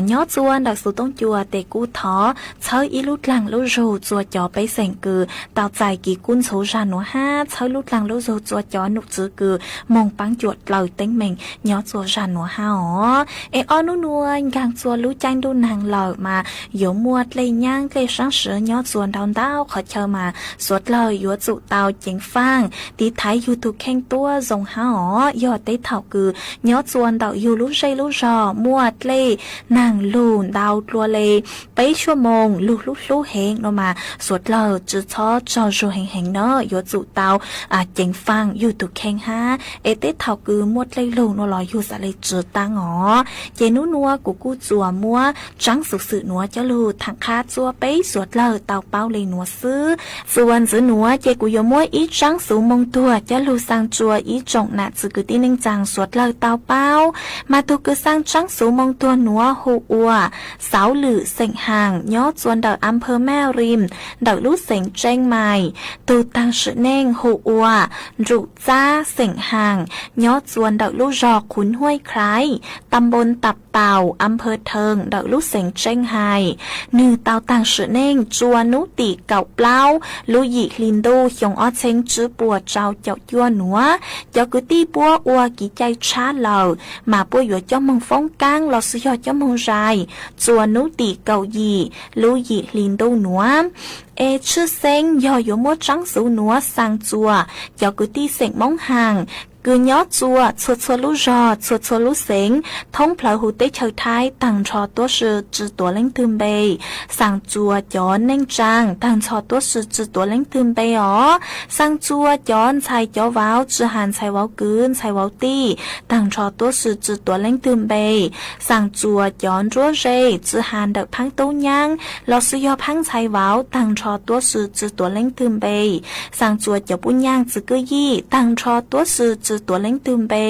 nyob txua ntawm xuv toob cua tes kuj thov txhawb ib lub dlaag lub zug txua cov pej xeem kws tau txais kis kub ntxhuv zag nuav hab txhawb lub dlaag lub zug txua cov num tswv kws moog paab cuam dlaws teeb meem nyob txua zag nuav hab os. Es ob nub nuav nkaag txua lub caij ntuj naag lawm mas yuav muaj dlej nyaab dlej saab sawv nyob txua ntau ntau qhov chaw mas suav dlawg yuav tsum tau ceev faaj tiv thaiv yug tug kheej tuab zoo hab os. Yog teb thaum kws nyob txua ntawm yug lub zej lub zog muaj dlej naag lug ntau dlua le peb xuab moos lug hlub hlub heev no mas suav dlawg tsi txhob tsaug zug heev heev na, yuav tsum tau ceev faaj yug tug kheej hab. Es teb thaum kws muaj dlej lug no los yug xaav le tsi taab os. Ces nub nuav kuv kuj txuas muab tsaab xuv xwm nuav coj lug thaam qhab txua peb suav dlawg tau paub le nuav xwb. Txuas ntxiv nuav ces kuv yuav muab ib tsaab xuv moo tuag coj lug xaa tsua ib tsoom nam txiv kwv tij neej tsaa suav dlawg tau paub. Mas tug kws xaa tsaab xuv moo tuag nuav hu ua Xauv Lwm xeem Haas nyob txua ntawm Ampho Maj Rim ntawm lub xeev Tseeb Mais. Tug taag sim neej hu ua Nrum Txab xeem Haas nyob txua ntawm lub zog Qhuv Huaj Khlais, Tam Npoo Tam Paus, Ampho Theej ntawm lub xeev Tseeb Hais. Nwg tau taag sim neej tsua nub tim kaum plaub lub yim hli ntuj xyoo ob txheeb tsib puas rau caum cuaj nuav. Cov kwv tij puab ua kev cai tshab lawm mas puab yuav coj moog foob kaab lossis yog coj moog zais tsua nub tim kaum yim lub yim hli ntuj nuav. Es tshwj xeeb yog yuav muab tsaab xuv nuav xaa tsua cov kwv tij xeem Moob Haas kws nyob tsua txhua txhua lub zog txhua txhua lub xeev thoob plawg huv teb chaws Thaib taag nrho tuab si tsi tuav leej twg npe. Xaa tsua cov neej tsaa taag nrho tuab si tsi tuav leej twg npe os. Xaa tsua cov ntxhais cov vauv tsi has ntxhais vauv kwv ntxhais vauv tij taag nrho tuab si tsi tuav leej twg npe. Xaa tsua cov nruab ze tsi has ntawm phaab tub nyaab lossis yog phaab ntxhais vauv taag nrho tuab si tsi tuav leej twg npe. Xaa tsua cov puj nyaaj txwv kwj yij taag nrho tuab si tsi tuav leej twg npe.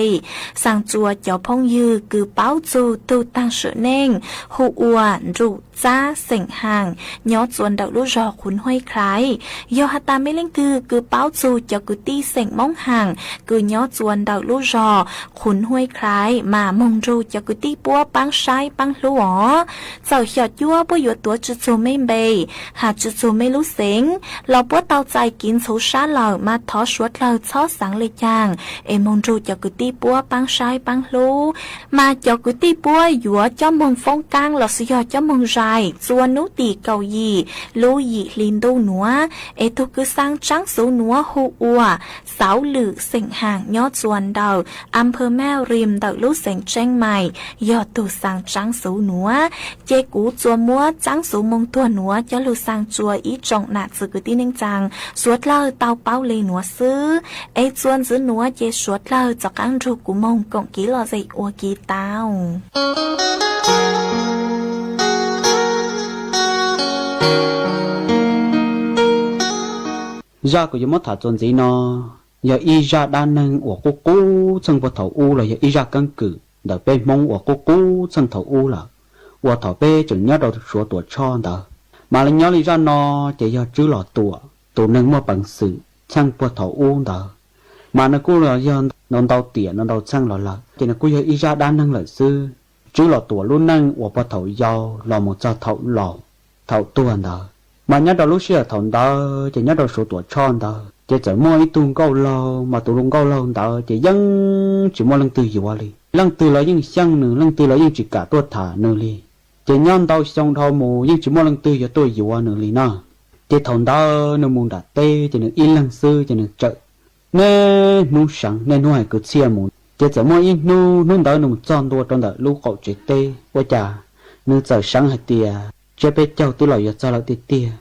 Xaa tsua cov phooj ywg kws paub txug tug taag sim neej hu ua Nrum Txab xeem Haas nyob tsua ntawm lub zog Qhuv Huaj Khlais. Yog has tas mej leej twg kws paub txug cov kwv tij xeem Moob Haas kws nyob tsua ntawm lub zog Qhuv Huaj Khlais mas moog nrug cov kwv tij puab paab saib paab hlub os. Txawm xyom cuab puab yuav tuav tsi txug mej npe, has tsi txug mej lub xeev, los puab tau txais kev ntxhuv sab lawm mas thov suav dlawg txhob xaav le caag es moog nrug cov kwv tij puab paab saib paab hlub. Mas cov kwv tij puab yuav coj moog foob kaab lossis yog coj moog zais tsua nub tim kaum yim lub yim hli ntuj nuav. Es tug kws xaa tsaab xuv nuav hu ua Xauv Lwm xeem Haas nyob tsua ntawm Ampho Maj Rim ntawm lub xeev Tseeb Mais yog tug xaa tsaab xuv nuav. Ces kuv tsuas muab tsaab xuv moo tuag nuav coj lug xaa tsua ib tsoom nam txiv kwv tij neej tsaa suav dlawg tau paub le nuav xwb. Es txuas ntxiv nuav ces suav dlawg rov qaab nrug kuv moog koom kev lom zem ua ke tau. Zaj kuv yuav muab tham txuas ntxiv no yog ib zaj dab neeg uas qub qub txheej puag thaum ub los yog ib zaj keeb kwm ntawm peb Hmoob uas qub qub txheej thaum ub lawm, uas thaum peb tseem nyob rau Suav Tuam Tshoj ntawd. Mas nyob li zaj no ces yog Tswb Los Tuam tus neeg muaj peev xwm txheej puag thaum ub ntawd. Mas nws kuj yog ntau ntau tiam ntau ntau txheej los lawm, ces nws kuj yog ib zaj dab neeg lawm xwb. Tswb Los Tuam lub neej uas puag thaum yau los mus txog thaum laus, thaum tuag ntawd. Mas nyob rau lub sij hawm thaum ntawd ces nyob rau Suav Tuam Tshoj ntawd ces txawm muaj ib tug nkauj laug, mas tus nkauj laug ntawd ces yeej tsis muaj leej twg yuav li. Leej twg los yeej xyeej nws, leej twg los yeej tsis kam tuaj tham nws li. Ces nyob ntau xyoo dhau mus yeej tsis muaj leej twg yuav tuaj yuav nws li na. Ces thaum ntawd nws mus nram teb ces nws ib leeg xwb ces nws txawm niaj hnub seev niaj hnub hais kwv txhiaj mus. Ces txawm muaj ib hnub, hnub ntawd nws mus txog ntua rau ntawm lub qaum tsev teb, ua cas nws txawm seev hais tias, tsiab peb caug twb los yuav txog lawm tiag tiag,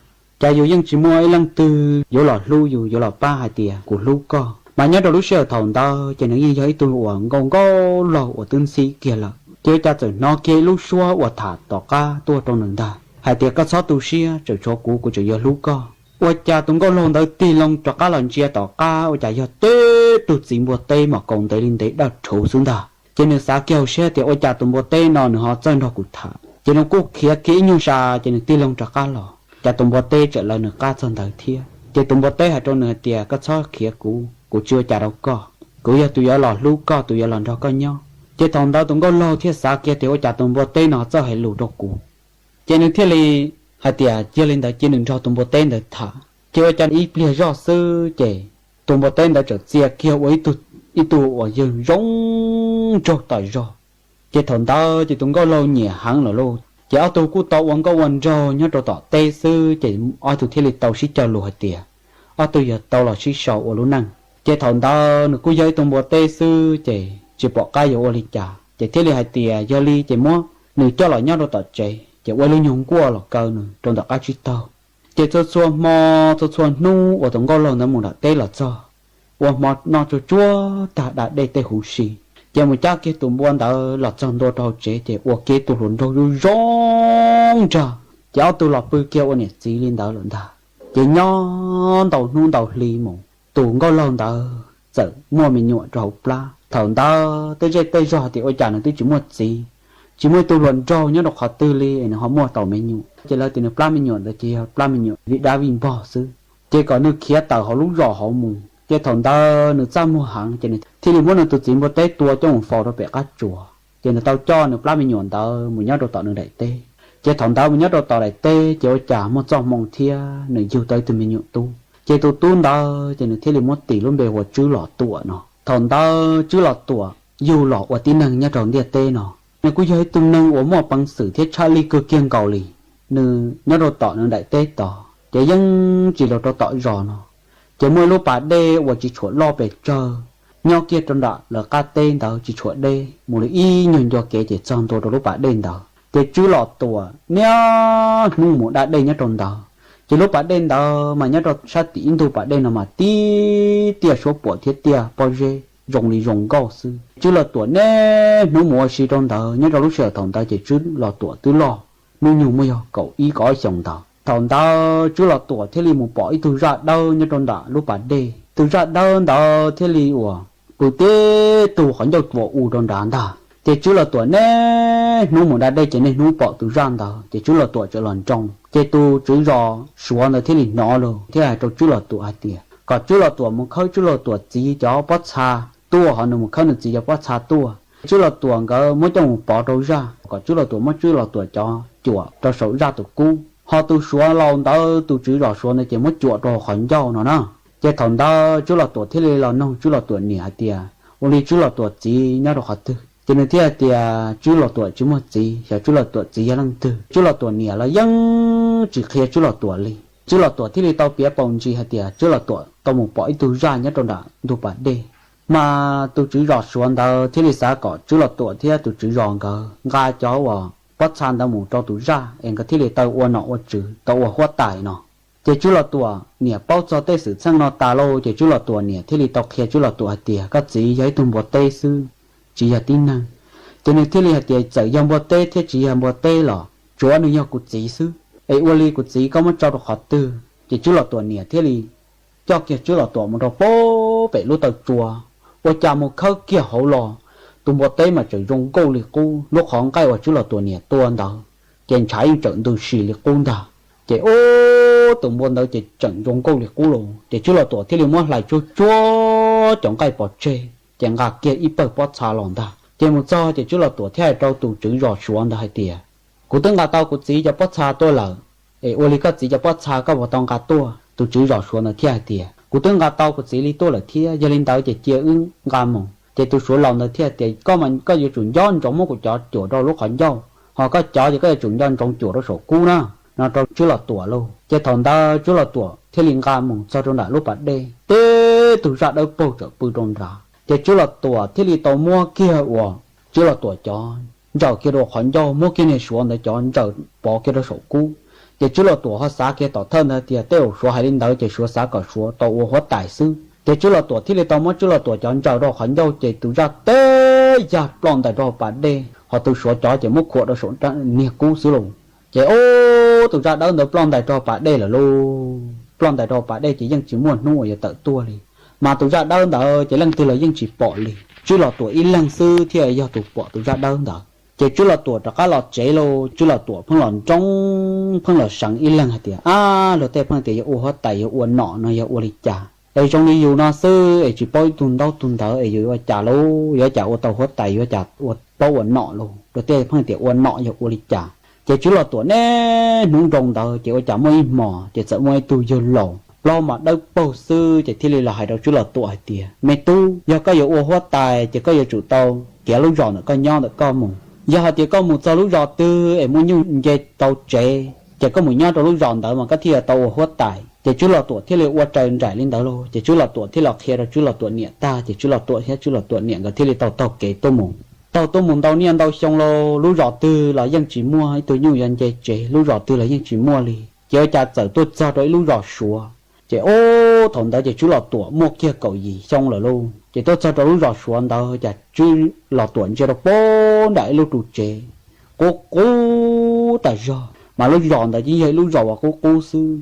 cas yus yeej tsis muaj ib leej twg yuav los hlub yus, yuav los pab hais tias kuv hlub koj. Mas nyob rau lub sij hawm thaum ntawd ces nws yeej yog ib tug uas nkauj nkauj laug uas twb ntxhib kiag lawm. Ces ua cas txawm hnov kiag ib lub suab uas tham tom qab tuaj rau nws ntag, hais tias, koj txhob tu siab, tseem tshuav kuv, kuv tseem yuav hlub koj. Ua cas tus nkauj laug ntawd tig loo rov qab los ntsia tom qab ua cas yog tib tug txiv npua teb mas kaus ntev li ntev dawb rhuv xwb ntag. Ces nws xav kiag hauv siab tias ua cas tus npua teb no nws ho txawj nrog kuv tham. Ces nws kuj khiav kiag ib nyuag sa ces nws tig loo rov qab los. Cas tus npua teb tseem lawv nws qab txog ntawd thiab. Ces tus npua teb hais rau nws hais tias, koj txhob khiav kuv, kuv tsis ua cas rau koj, kuv yog tus yuav los hlub koj, tus yuav los nrog koj nyob. Ces thaum ntawd tus nkauj laug thiaj xav kiag tias ua cas tus npua teb no txawj hais lus rau kuv. Ces nws thiaj li hais tias yog li ntawd cia nws nrog tus npua teb ntawd tham. Ces ua cas ib pliag zoj xwb ces tus npua teb ntawd txawm txia kiag ua ib tug uas yawg zoo nraug tas zog. Ces thaum ntawd ces tus nkauj laug nyiam heev lawm lauj, ces ob tug kuj tau ua nkauj ua nraug nyob rau tom teb xwb ces ob tug thiaj li tau sib cog lus hais tias ob tug yuav tau los sib sau ua lub neej. Ces thaum ntawd nws kuj yog ib tug npua teb xwb ces tsis pom qab yuav ua li cas ces thiaj li hais tias yog li ces muab nws coj los nyob rau tom tsev ces ua ib lub nyuag nkuaj los kaw nws rau ntawm qab tsib taug. Ces txhua txhua hmo, txhua txhua hnub uas tus nkauj laug ntawd mus nram teb los txog, ua hmo noj tsuag tsuag tag da dej tej huv si, ces mus cab kiag tus npua ntawd los txog ntua rau hauv tsev ces ua kiag tus hluas nraug zoo zoo nraug, ces ob tug los pw kiag ua niam txiv li ntawd lawm ntag. Ces nyob ntau hnub ntau hli mus tus nkauj laug ntawd txawm muaj me nyuam rau hauv plab. Thaum ntawd tej zej tej zog tias ua cas nws twb tsis muaj txiv, tsis muaj ib tug hluas nraug nyob rau qhov twg li es nws ho muaj tau me nyuam. Ces lawv tias nws plab me nyuam ntawd ces yog plab me nyuam vij dab vij npog xwb, ces kom nws khiav tawm hauv lub zos hauv mus. Ces thaum ntawd nws txaj muag heev ces nws thiaj li muab nws tus txiv npua teb tua coj mus faus rau pem qab tsuas, ces nws tau coj nws plab me nyuam ntawd mus nyob rau tom nws daim teb. Ces thaum ntawd mus nyob rau tom daim teb ces ua cas muaj txoj hmoo thiab nws yug tau ib tug me nyuam tub. Ces tus tub ntawd ces nws thiaj li muab tis lub npe hu ua Tswb Los Tuam no. Thaum ntawd Tswb Los Tuam yug los ua tib neeg nyob rau ntiaj teb no, nws kuj yog ib tug neeg uas muaj peev xwm thiab tshaj lij kawg kiag nkaus li. Nws nyob rau tom nws daim teb tod ces yeej tsis los rau tom zos no, ces muaj ib lub pas dej uas tsis tshuam loj pes tsawg, nyob kiag rau nram lawv qab teb ntawd tsis tshuam deb, mus li ib nyuag ncua kev ces txog ntua rau lub pas dej ntawd. Ces Tswb Los Tuam niaj hnub mus da dej nyob rau ntawd. Ces lub pas dej ntawd mas nyob rau sab tim ib ntug pas dej no mas tib tiaj suab puam thiab tiaj pob zeb zoo li zoo nkauj xwb. Tswb Los Tuam niaj hnub mus ua si rau ntawd. Nyob rau lub sij hawm thaum ntawd ces Tswb Los Tuam twb loj, hnub nyoog muaj yog kaum ib kaum ob xyoos ntawd. Thaum ntawd Tswb Los Tuam thiaj li mus pom ib tug zaj dawb nyob rau nram lub pas dej. Tus zaj dawb ntawd thiaj li uas pw tib tug qhov ncauj tsuas u rau nrad ntag. Ces Tswb Los Tuam niaj hnub mus da dej ces niaj hnub pom tus zaj ntawd, ces Tswb Los Tuam txawm los nroo. Ces tus tswv zos Suav ntawd thiaj li hnov lawm thiaj hais rau Tswb Los Tuam hais tias kom Tswb Los Tuam mus khawb Tswb Los Tuam txiv cov pob txha tuaj, ho nws mus khawb nws txiv cov pob txha tuaj. Tswb Los Tuam nkawd muab coj mus pov rau zaj, kom Tswb Los Tuam muab Tswb Los Tuam cov cuam rau saum zaj tus kub, ho tus Suav laus ntawd, tus tswv zos Suav ntawd ces muab cuam rau hauv qhov ncauj no na. Ces thaum ntawd Tswb Los Tuam thiaj li los nug Tswb Los Tuam niam hais tias ua li Tswb Los Tuam txiv nyob rau qhov twg. Ces nws thiaj hais tias Tswb Los Tuam tsis muaj txiv, xyov Tswb Los Tuam txiv yog leej twg. Tswb Los Tuam niam los yeej tsis qhia Tswb Los Tuam li. Tswb Los Tuam thiaj li tau piav paus ntsis hais tias Tswb Los Tuam tau mus pom ib tug zaj nyob rau nram ntug pas dej. Mas tus tswv zos Suav ntawd thiaj li xav kom Tswb Los Tuam thiab tus tswv zos nkawd nqa cov uas pob txha ntawd mus rau tus zaj es nkawd thiaj li tau ua nom ua tswv tau ua huab tais no. Ces Tswb Los Tuam niam paub txog tej xwm txheej no tas lauj, ces Tswb Los Tuam niam thiaj li tau qhia Tswb Los Tuam hais tias koj txiv yog ib tug npua teb xwb, tsis yog tib neeg. Ces nws thiaj li hais tias txawm yog npua teb thiab tsis yog npua teb los tsuav nws yog kuv txiv xwb, es ua li kuv txiv koj muab tso rau qhov twg? Ces Tswb Los Tuam niam thiaj li coj kiag Tswb Los Tuam mus rau pem lub taw tsua, ua cas mus khawb kiag hauv los tus npua teb mas tseem zoo nkauj li qub, lub qhov nqaij uas Tswb Los Tuam niam tua ntawd ces ntshav yeej tseem ntws si li qub ntag. Ces ub, tus npua ntawd ces tseem zoo nkauj li qub los, ces Tswb Los Tuam thiaj li muab hlais tsuag tsuag cov nqaij pov tseg, ces nqa kiag ib pawg pob txha los ntag. Ces mus txog ces Tswb Los Tuam thiaj hais rau tus tswv zos Suav ntawd hais tias kuv twb nqa tau kuv txiv cov pob txha tuaj lawm, es ua li koj txiv cov pob txha koj puas tau nqa tuaj? Tus tswv zos Suav ntawd thiaj hais tias kuv twb nqa tau kuv txiv li tuaj lawm thiab, yog li ntawd ces cia wb nqa mus. Ces tus Suav laus ntawd thiaj tias koj mas koj yuav tsum nco ntsoov muab kuv cov cuam rau lub qhov ncauj, ho koj cov ces koj yuav tsum nco ntsoov cuam rau saum kub na, no rau Tswb Los Tuam lauj. Ces thaum ntawd Tswb Los Tuam thiaj li nqa mus txog rau nram lub pas dej, tib tug zaj dawb paug txawm pw rau nrad. Ces Tswb Los Tuam thiaj li tau muab kiag uas Tswb Los Tuam cov ntsaws kiag rau qhov ncauj, muab kiag niag Suav ntawd cov ntsaws pov kiag rau saum kub. Ces Tswb Los Tuam ho xav kiag tom thawj ntawd tias tej zaum Suav hais li ntawd ces Suav xav kom Suav tau ua huab tais xwb. Ces Tswb Los Tuam thiaj li tau muab Tswb Los Tuam cov ntsaws rau qhov ncauj ces tus zaj teb yag ploj ntais rau pas dej, ho tus Suav cov ces muab khuam rau saum niag kub xwb lauj. Ces ub, tus zaj dawb ntawd ploj ntais rau pas dej lawm lauj. Ploj ntais rau pas dej ces yeej tsis muaj hnub uas yuav tawm tuaj li. Mas tus zaj dawb ntawd ces leej twg los yeej tsis pom li, Tswb Los Tuam ib leeg xwb thiaj yog tus pom tus zaj dawb ntawd. Ces Tswb Los Tuam rov qab los tsev lauj, Tswb Los Tuam pheej los nroo, pheej los seev ib leeg hais tias, Ab, luag tej pheej tias yog ua huab tais yog ua nom no yog ua li cas es zoo li yus no xwb es tsis paub ib tug ntaub tug ntawv es yus yuav ua cas lauj, yuav ua cas ua tau huab tais, yuav ua cas ua paub ua nom lauj? Luag tej pheej tias ua nom yog ua li cas? Ces Tswb Los Tuam niaj hnub nroo ntawd ces ua cas muaj ib hmos ces txawm muaj ib tug yawg laus plaub mas dawb paug xwb ces thiaj li los hais rau Tswb Los Tuam hais tias, Me tub, yog koj yuav ua huab tais ces koj yuav tsum tau khiav lub zos ntawm koj nyob ntawm koj mus. Yog hais tias koj mus txog lub zos twg es muaj nyuj nce tau tsev ces koj mus nyob rau lub zos ntawd mas koj thiaj yuav tau ua huab tais. Ces Tswb Los Tuam thiaj li ua raws nraim li ntawd lauj. Ces Tswb Los Tuam thiaj los qhia rau Tswb Los Tuam niam tag ces Tswb Los Tuam thiab Tswb Los Tuam niam nkawd thiaj li tau taug kev tuaj mus. Taug tuaj mus ntau niaj ntau xyoo lauj, lub zos twg los yeej tsis muaj ib tug nyuj yuav nce tsev, lub zos twg los yeej tsis muaj li. Ces ua cas txawm tuaj txog rau ib lub zos Suav. Ces ub, thaum ntawd ces Tswb Los Tuam muaj kiag kaum yim xyoo lawm lauj. Ces tuaj txog rau lub zos Suav ntawd cas Tswb Los Tuam ntsia rau puag nram ib lub ru tsev qub qub tas zog, mas lub zos ntawd ces yog ib lub zos uas qub qub xwb.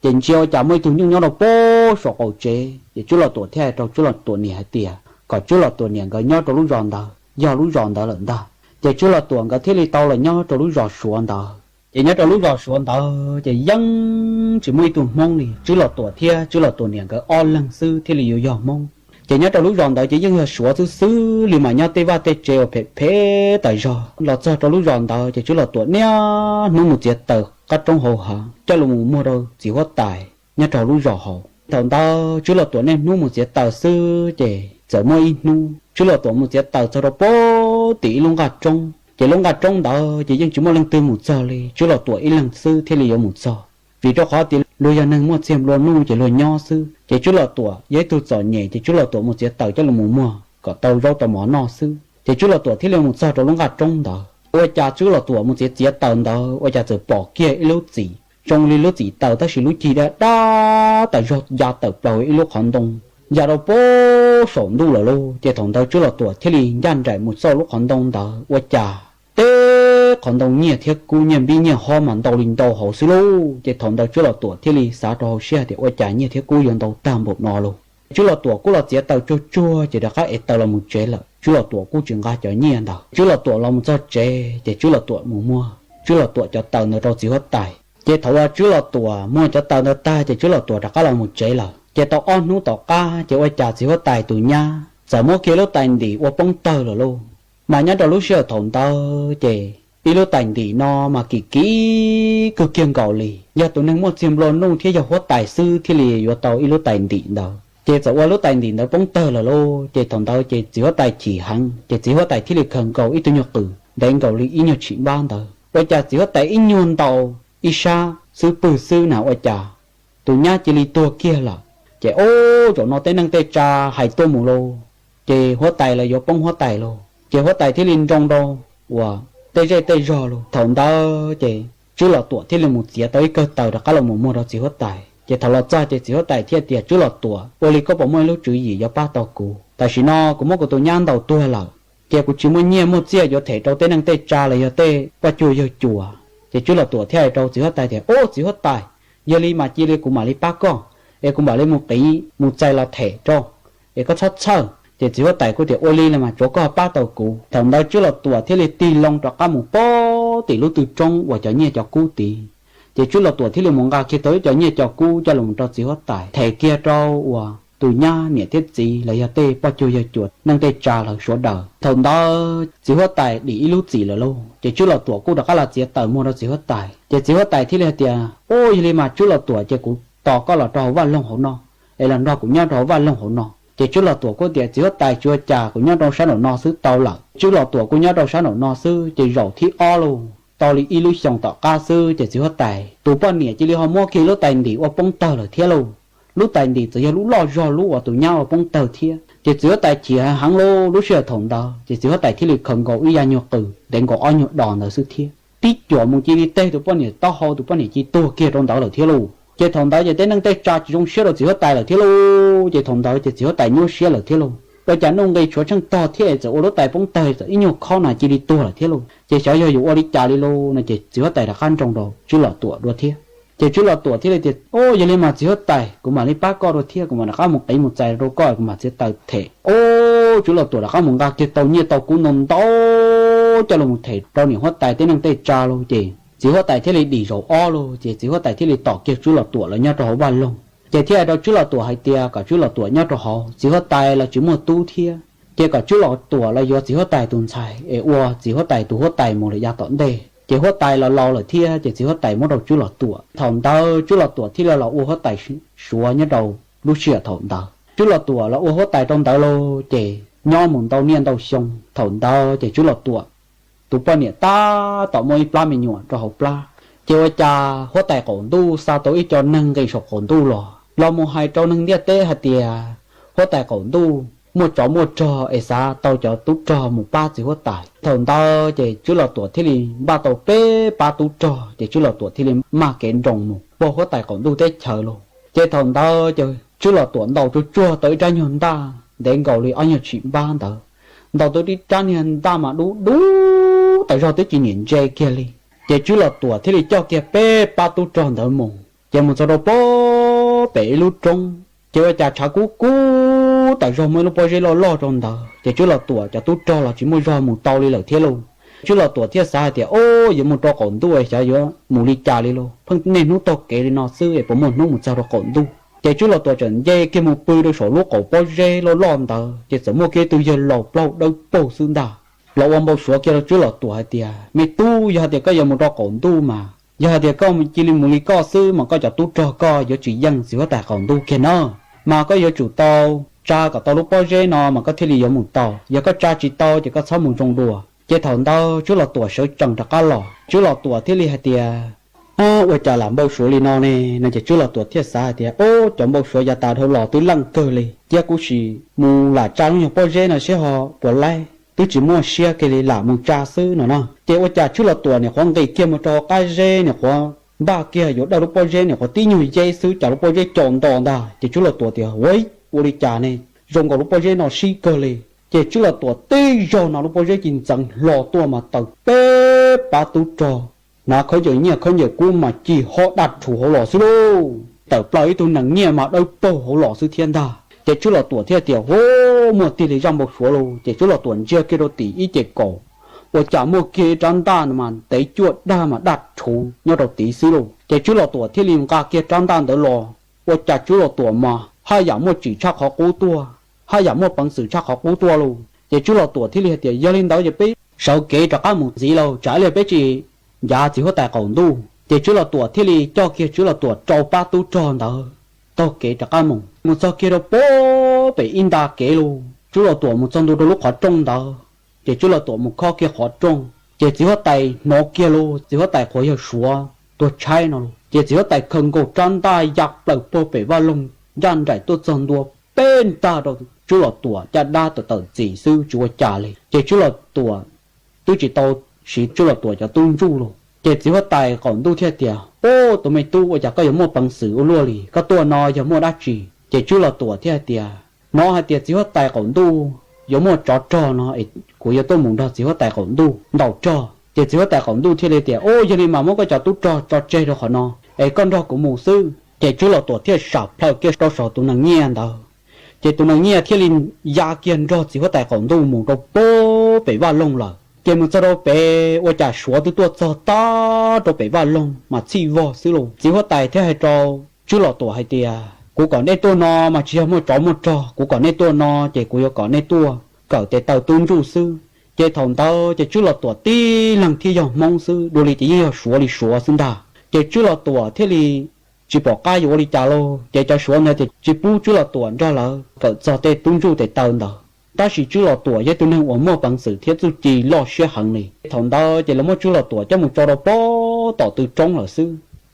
Ces ntsia ua cas muaj ib tug nyuj nyob rau puag saum qaum tsev, ces Tswb Los Tuam thiaj hais rau Tswb Los Tuam niam hais tias kom Tswb Los Tuam niam nkawd nyob rau lub zos ntawd, yog lub zos ntawd lawm ntag. Ces Tswb Los Tuam nkawd thiaj li tau los nyob rau lub zos Suav ntawd. Ces nyob rau lub zos Suav ntawd ces yeej tsis muaj ib tug Hmoob li, Tswb Los Tuam thiab Tswb Los Tuam niam nkawd ob leeg xwb thiaj li yuav yog Hmoob. Ces nyob rau lub zos ntawd ces yeej yog Suav xwb xwb li, mas nyob tej vaj tej tsev uas phem phem tas zog. Los txog rau lub zos ntawd ces Tswb Los Tuam niaj hnub mus txiav taws qab roob hauv hav coj los mus muag rau txiv huab tais nyob rau lub zos hauv. Thaum ntawd Tswb Los Tuam niaj hnub mus txiav taws xwb ces txawm muaj ib hnub Tswb Los Tuam mus txiav taws txog rau puag tim ib lub nqaj roob, ces lub nqaj roob ntawd ces yeej tsis muaj leej twg mus txog li, Tswb Los Tuam ib leeg xwb thiaj li yuav mus txog. Vim rau qhov tias luag yog neeg muaj txiag nplua nuj ces luag nyob xwb, ces Tswb Los Tuam yog ib tug txom nyem ces Tswb Los Tuam mus txiav taws coj los mus muag kom tau zaub tau mov noj xwb. Ces Tswb Los Tuam thiaj li mus txog rau lub nqaj roob ntawd, ua cas Tswb Los Tuam mus txiav txiav taws ntawd ua cas txawm pom kiag ib lub txim zoo li lub txim taws tab sis lub cig dab dab tas zog ya tawm plaws ib lub qhov ntoo, ya rau puag saum ntuj lawm lauj. Ces thaum ntawd Tswb Los Tuam thiaj li ncaj nraim mus xauj lub qhov ntoo ntawd ua cas teb qhov ntoo nyiaj thiab kub nyiaj npib nyiaj hob mas ntau li ntau hauv xwb lauj. Ces thaum ntawd Tswb Los Tuam thiaj li xav rau hauv siab tias ua cas nyiaj thiab kub yuav ntau tag npaum no lauj. Tswb Los Tuam kuj los txiav taws tsuag tsuag ces rov qab ev taws los mus tsev lawm, Tswb Los Tuam kuj tsis nqa cov nyiaj ntawd. Tswb Los Tuam los mus txog tsev ces Tswb Los Tuam mus muag Tswb Los Tuam cov taws ntawd rau txiv huab tais. Ces thaum uas Tswb Los Tuam muag cov taws ntawd tag ces Tswb Los Tuam rov qab los mus tsev lawm. Ces tau ob hnub tom qab ces ua cas txiv huab tais tus nyab txawm muab kiag lub tais ntim ua poob tawg lawm lauj. Mas nyob rau lub sij hawm thaum ntawd ces ib lub tais ntim no mas kim kim kawg kiag nkaus li, yog tus neeg muaj txiag nplua nuj thiab yog huab tais xwb thiaj li yuav tau ib lub tais ntim ntawd. Ces txawm ua lub tais ntim ntawd poob tawg lawm lauj. Ces thaum ntawd ces txiv huab tais chim heev ces txiv huab tais thiaj li khaws nkaus ib tug nyuag qws ntev nkaus li ib nyuag tshim npab ntawd, ua cas txiv huab tais ib nyuag ntaus ib sab xwb pwg xwb na ua cas tus nyab cia li tuag kiag lawm. Ces ub, zaum no tej neeg tej tsa hais tuaj mus lauj, ces huab tais los yuav poob huab tais lauj. Ces huab tais thiaj li nroo rau uas tej zej tej zog lauj. Thaum ntawd ces Tswb Los Tuam thiaj li mus txiav tau ib kawm taws rov qab los mus muag rau txiv huab tais. Ces thaum los txog ces txiv huab tais thiaj tias, Tswb Los Tuam, ua li koj puas muaj ib lub tswv yim yuav pab tau kuv? Tam sim no kuv muab kuv tus nyab ntaus tuag lawm, ces kuv tsis muaj nyiaj muaj txiaj yuav them rau tej neeg tej tsa los yog tej poj cuag yawg cuas. Ces Tswb Los Tuam thiaj hais rau txiv huab tais tias, Ub, txiv huab tais, yog li mas cia li kuv mam li pab koj, es kuv mam li mus qiv mus txais los them rau, es koj txhob txhawj. Ces txiv huab tais kuj tias, Ua li los mas tsuav koj pab tau kuv. Thaum ntawd Tswb Los Tuam thiaj li tig loo rov qab mus puag tim lub tw roob uas cov nyiaj cov kub tid. Ces Tswb Los Tuam thiaj li mus nqa kiag tau ib cov nyiaj cov kub coj los rau txiv huab tais them kiag rau uas tus nyab niam thiab txiv los yog tej poj cuag yawg cuas neej tej tsa lawv sawv daws. Thaum ntawd txiv huab tais dim ib lub txim lawm lauj, ces Tswb Los Tuam kuj rov qab los txiav taws muag rau txiv huab tais. Ces txiv huab tais thiaj li hais tias, Ub, yog li mas Tswb Los Tuam, ces kuv tos koj los rau hauv vaj loog hauv no, es los nrog kuv nyob rau hauv vaj loog hauv no. Ces Tswb Los Tuam kuj tias, Txiv huab tais, tsis ua cas, kuv nyob rau sab nraum no xwb tau lawm. Tswb Los Tuam kuj nyob rau sab nraum no xwb, ces zaum thib ob lauj, tau li ib lub xyoos tom qab xwb ces txiv huab tais tus poj niam cia li ho muab kiag lub tais ntim ua poob tawg lawm thiab lauj. Lub tais ntim txawm yog lub loj zog lub uas tus nyab ua poob tawg thiab. Ces txiv huab tais chim heev heev lauj, lub sij hawm thaum ntawd ces txiv huab tais thiaj li khaws nkaus ib yam nyuag qws ntev nkaus ob nyuag dos ntawd xwb thiab, tib cuam mus cia li teg tus poj niam taub hau, tus poj niam cia li tuag kiag rau ntawd lawm thiab lauj. Ces thaum ntawd ces tej neej tej tsa tsis zoo siab rau txiv huab tais lawm thiab lauj. Ces thaum ntawd ces txiv huab tais nyuaj siab lawm thiab lauj, ua cas nuj nqis tshuav tsheej tog thiab es txawm ua lub tais poob tawg txawm ib nyuag khob na cia li tuag lawm thiab lauj. Ces xyov yog yuav ua li cas li lauj no ces txiv huab tais rov qab nroo rau Tswb Los Tuam dua thiab. Ces Tswb Los Tuam thiaj li tias, Ub, yog li mas txiv huab tais, kuv mam li pab koj dua thiab, kuv mam rov qab mus qiv mus txais rau koj, kuv mam txiav taws them. Ub, Tswb Los Tuam rov qab mus nqa kiag tau nyiaj tau kub ntau ntau coj los them rau niam huab tais tej neej tej tsa lawm ces txiv huab tais thiaj li dim zaum ob lawm ces txiv huab tais thiaj li tom kiag Tswb Los Tuam los nyob rau hauv vaj loog ces thiaj hais rau Tswb Los Tuam hais tias kom Tswb Los Tuam nyob rau hauv, txiv huab tais los tsis muaj tub thiab ces kom Tswb Los Tuam los yuav txiv huab tais tus ntxhais es ua txiv huab tais tus huab tais mus lawm yav tom ntej ces huab tais los laus lawm thiab ces txiv huab tais muab rau Tswb Los Tuam. Thaum ntawd Tswb Los Tuam thiaj li los ua huab tais Suav nyob rau lub sij hawm thaum ntawd. Tswb Los Tuam los ua huab tais rau ntawd lawm ces nyob mus ntau niaj ntau xyoo, thaum ntawd ces Tswb Los Tuam tus poj niam tab tom muaj ib plab me nyuam rau hauv plab ces ua cas huab tais qaum ntuj xa tau ib co neeg nqis saum qaum ntuj los los mus hais rau neeg ntiaj teb hais tias huab tais qaum ntuj muaj tsov muaj rog es xav tau cov tub rog mus pab txiv huab tais. Thaum ntawd ces Tswb Los Tuam thiaj li npaj tau peb pab tub rog ces Tswb Los Tuam thiaj li mag kev nroos mus puag huab tais qaum ntuj teb chaws lawm. Ces thaum ntawd ces Tswb Los Tuam ntaus tsuag tsuag tau ib rab nyuag ntaj ntev nkaus li ob nyuag tshim npab ntawd, ntaus tau ib rab niag ntaj mas dub dub tas zog twb tsis niam ntse kiag li. Ces Tswb Los Tuam thiaj li coj kiag peb pab tub rog ntawd mus ces mus txog rau pem ib lub roob ces ua cas tshav kub kub tas zog muaj ib lub pob zeb loj loj rau ntawd ces Tswb Los Tuam cov tub rog los tsis muaj zog mus tau li lawm thiab lauj. Tswb Los Tuam thiaj xav hais tias, Ob, yuav mus rau qaum ntuj xyov yuav mus li cas li lauj, pheej niaj hnub taug kev li no xwb es puas muaj hnub mus txog rau qaum ntuj. Ces Tswb Los Tuam txawm nce kiag mus pw rau saum lub qaum pob zeb loj loj ntawd ces txawm muaj kiag ib tug yawg laus plaub hau dawb paug xwb ntag los ua npau suav kiag rau Tswb Los Tuam hais tias, Me tub, yog hais tias koj yuav mus rau qaum ntuj mas yog hais tias koj cia li mus li koj xwb mas koj cov tub rog koj yuav tsis yeej txiv huab tais qaum ntuj kiag na. Mas koj yuav tsum tau tsa kom tau lub pob zeb no mas koj thiaj li yuav mus tau, yog koj tsa tsis tau ces koj txhob mus zoo dua. Ces thaum ntawd Tswb Los Tuam sawv tsees rov qab los, Tswb Los Tuam thiaj li hais tias, Ua cas lam npau suav li no ne? No ces Tswb Los Tuam thiaj xav hais tias, Ob, cov npau suav yav tas dhau los twb leej kawg li, cia kuv sim mus lam tsa lub nyuag pob zeb no seb ho puas laib, twb tsis muaj siab kiag li lam mus tsa xwb no na. Ces ua cas Tswb Los Tuam nim qhuav nqis kiag mus rau qab zeb, nim qhuav npaj kiag yuav dawj lub pob zeb, nim qhuav tib nyuag yeb xwb cas lub pob zeb co nto ntag. Ces Tswb Los Tuam tias, Ua, ua li cas ne, zoo nkaus lub pob zeb no sib kawg li. Ces Tswb Los Tuam tib zaug no lub pob zeb ci ntxeev hlo tuaj mas tawm peb pab tub rog hnav khaub ncaws nyiaj khaub ncaws kub mas ci hob daj rhuv hauv los xwb lauj. Tawm plaws ib tug nees nyiaj mas dawb paug hauv los xwb thiab ntag. Ces Tswb Los Tuam thiaj tias, Hu, muaj tiag li zaj npau suav lauj. Ces Tswb Los Tuam ntsia kiag rau tim ib ce kaum, ua cas muaj kiag ib rab ntaj mas ntev cuaj dag mas daj rhuv nyob rau tid xwb lauj. Ces Tswb Los Tuam thiaj li nqa kiag rab ntaj ntawd los, ua cas Tswb Los Tuam mas haj yam muaj tsim tshaj qhov qub tuaj, haj yam muaj peev xwm tshaj qhov qub tuaj lauj. Ces Tswb Los Tuam thiaj li hais tias, Yog li ntawd ces peb sawv kev rov qab mus ntxiv lauj, tsam ib pliag peb tsis ncav txiv huab tais qaum ntuj. Ces Tswb Los Tuam thiaj li coj kiag Tswb Los Tuam rau pab tub rog ntawd taug kev rov qab mus. Mus txog kiag rau pem ib nta kev lauj, Tswb Los Tuam mus txog ntua rau lub qhov rooj ntawd, ces Tswb Los Tuam mus khob kiag qhov rooj, ces txiv huab tais hnov kiag lauj, txiv huab tais qhuav yog Suav tuag tshaib no lauj. Ces txiv huab tais khaws nkaus rab ntaj ya plaws puag pem vaj loog ncaj nraim tuaj txog ntua peb ntag rau Tswb Los Tuam caj dab tawm tawm txim xwb tsis ua cas li. Ces Tswb Los Tuam twb tsis tau siv Tswb Los Tuam cov tub ntsuj lauj. Ces txiv huab tais qaum ntuj thiaj tias, Ub, tus me tub, ua cas koj yuav muaj peev xwm ua luaj li? Koj tuaj no yog muaj dab tsi? Ces Tswb Los Tuam thiaj hais tias, Hnov hais tias txiv huab tais qaum ntuj yuav muaj tsov rog no es kuv yuav tuaj mus nrog txiv huab tais qaum ntuj ntaus rog. Ces txiv huab tais qaum ntuj thiaj li tias, Ub, yog li mas muab koj cov tub rog tso tseg rau qhov no es koj nrog kuv mus xwb. Ces Tswb Los Tuam thiaj sam plhaws kiag rau saum tus nees nyiaj ntawd. Ces tus nees nyiaj thiaj li ya kiag nrog txiv huab tais qaum ntuj mus rau pem vaj loog lawm. Ces mus txog rau pem ua cas Suav twb tuaj txog tag rau pem vaj loog mas txhij vog xwb lauj. Txiv huab tais thiaj hais rau Tswb Los Tuam hais tias, Kuv kom nej tuaj no mas tsis yog muaj tsov muaj rog, kuv kom nej tuaj no ces kuv yuav kom nej tuaj kawm tes taw tub ntsuj xwb. Ces thaum ntawd ces Tswb Los Tuam tib leeg thiaj yog Hmoob xwb, dua li ces yeej yog Suav li Suav xwb ntag. Ces Tswb Los Tuam thiaj li tsis pom qab yuav ua li cas lauj. Ces cov Suav ntawd tias tsis pub Tswb Los Tuam nrog lawv kawm txog tej tub ntsuj tes taw ntawd. Tab sis Tswb Los Tuam yog tus neeg uas muaj peev xwm thiab txuj ci loj siab heev li. Thaum ntawd ces lawv muab Tswb Los Tuam coj mus tso rau pem tom tw roob lawm xwb.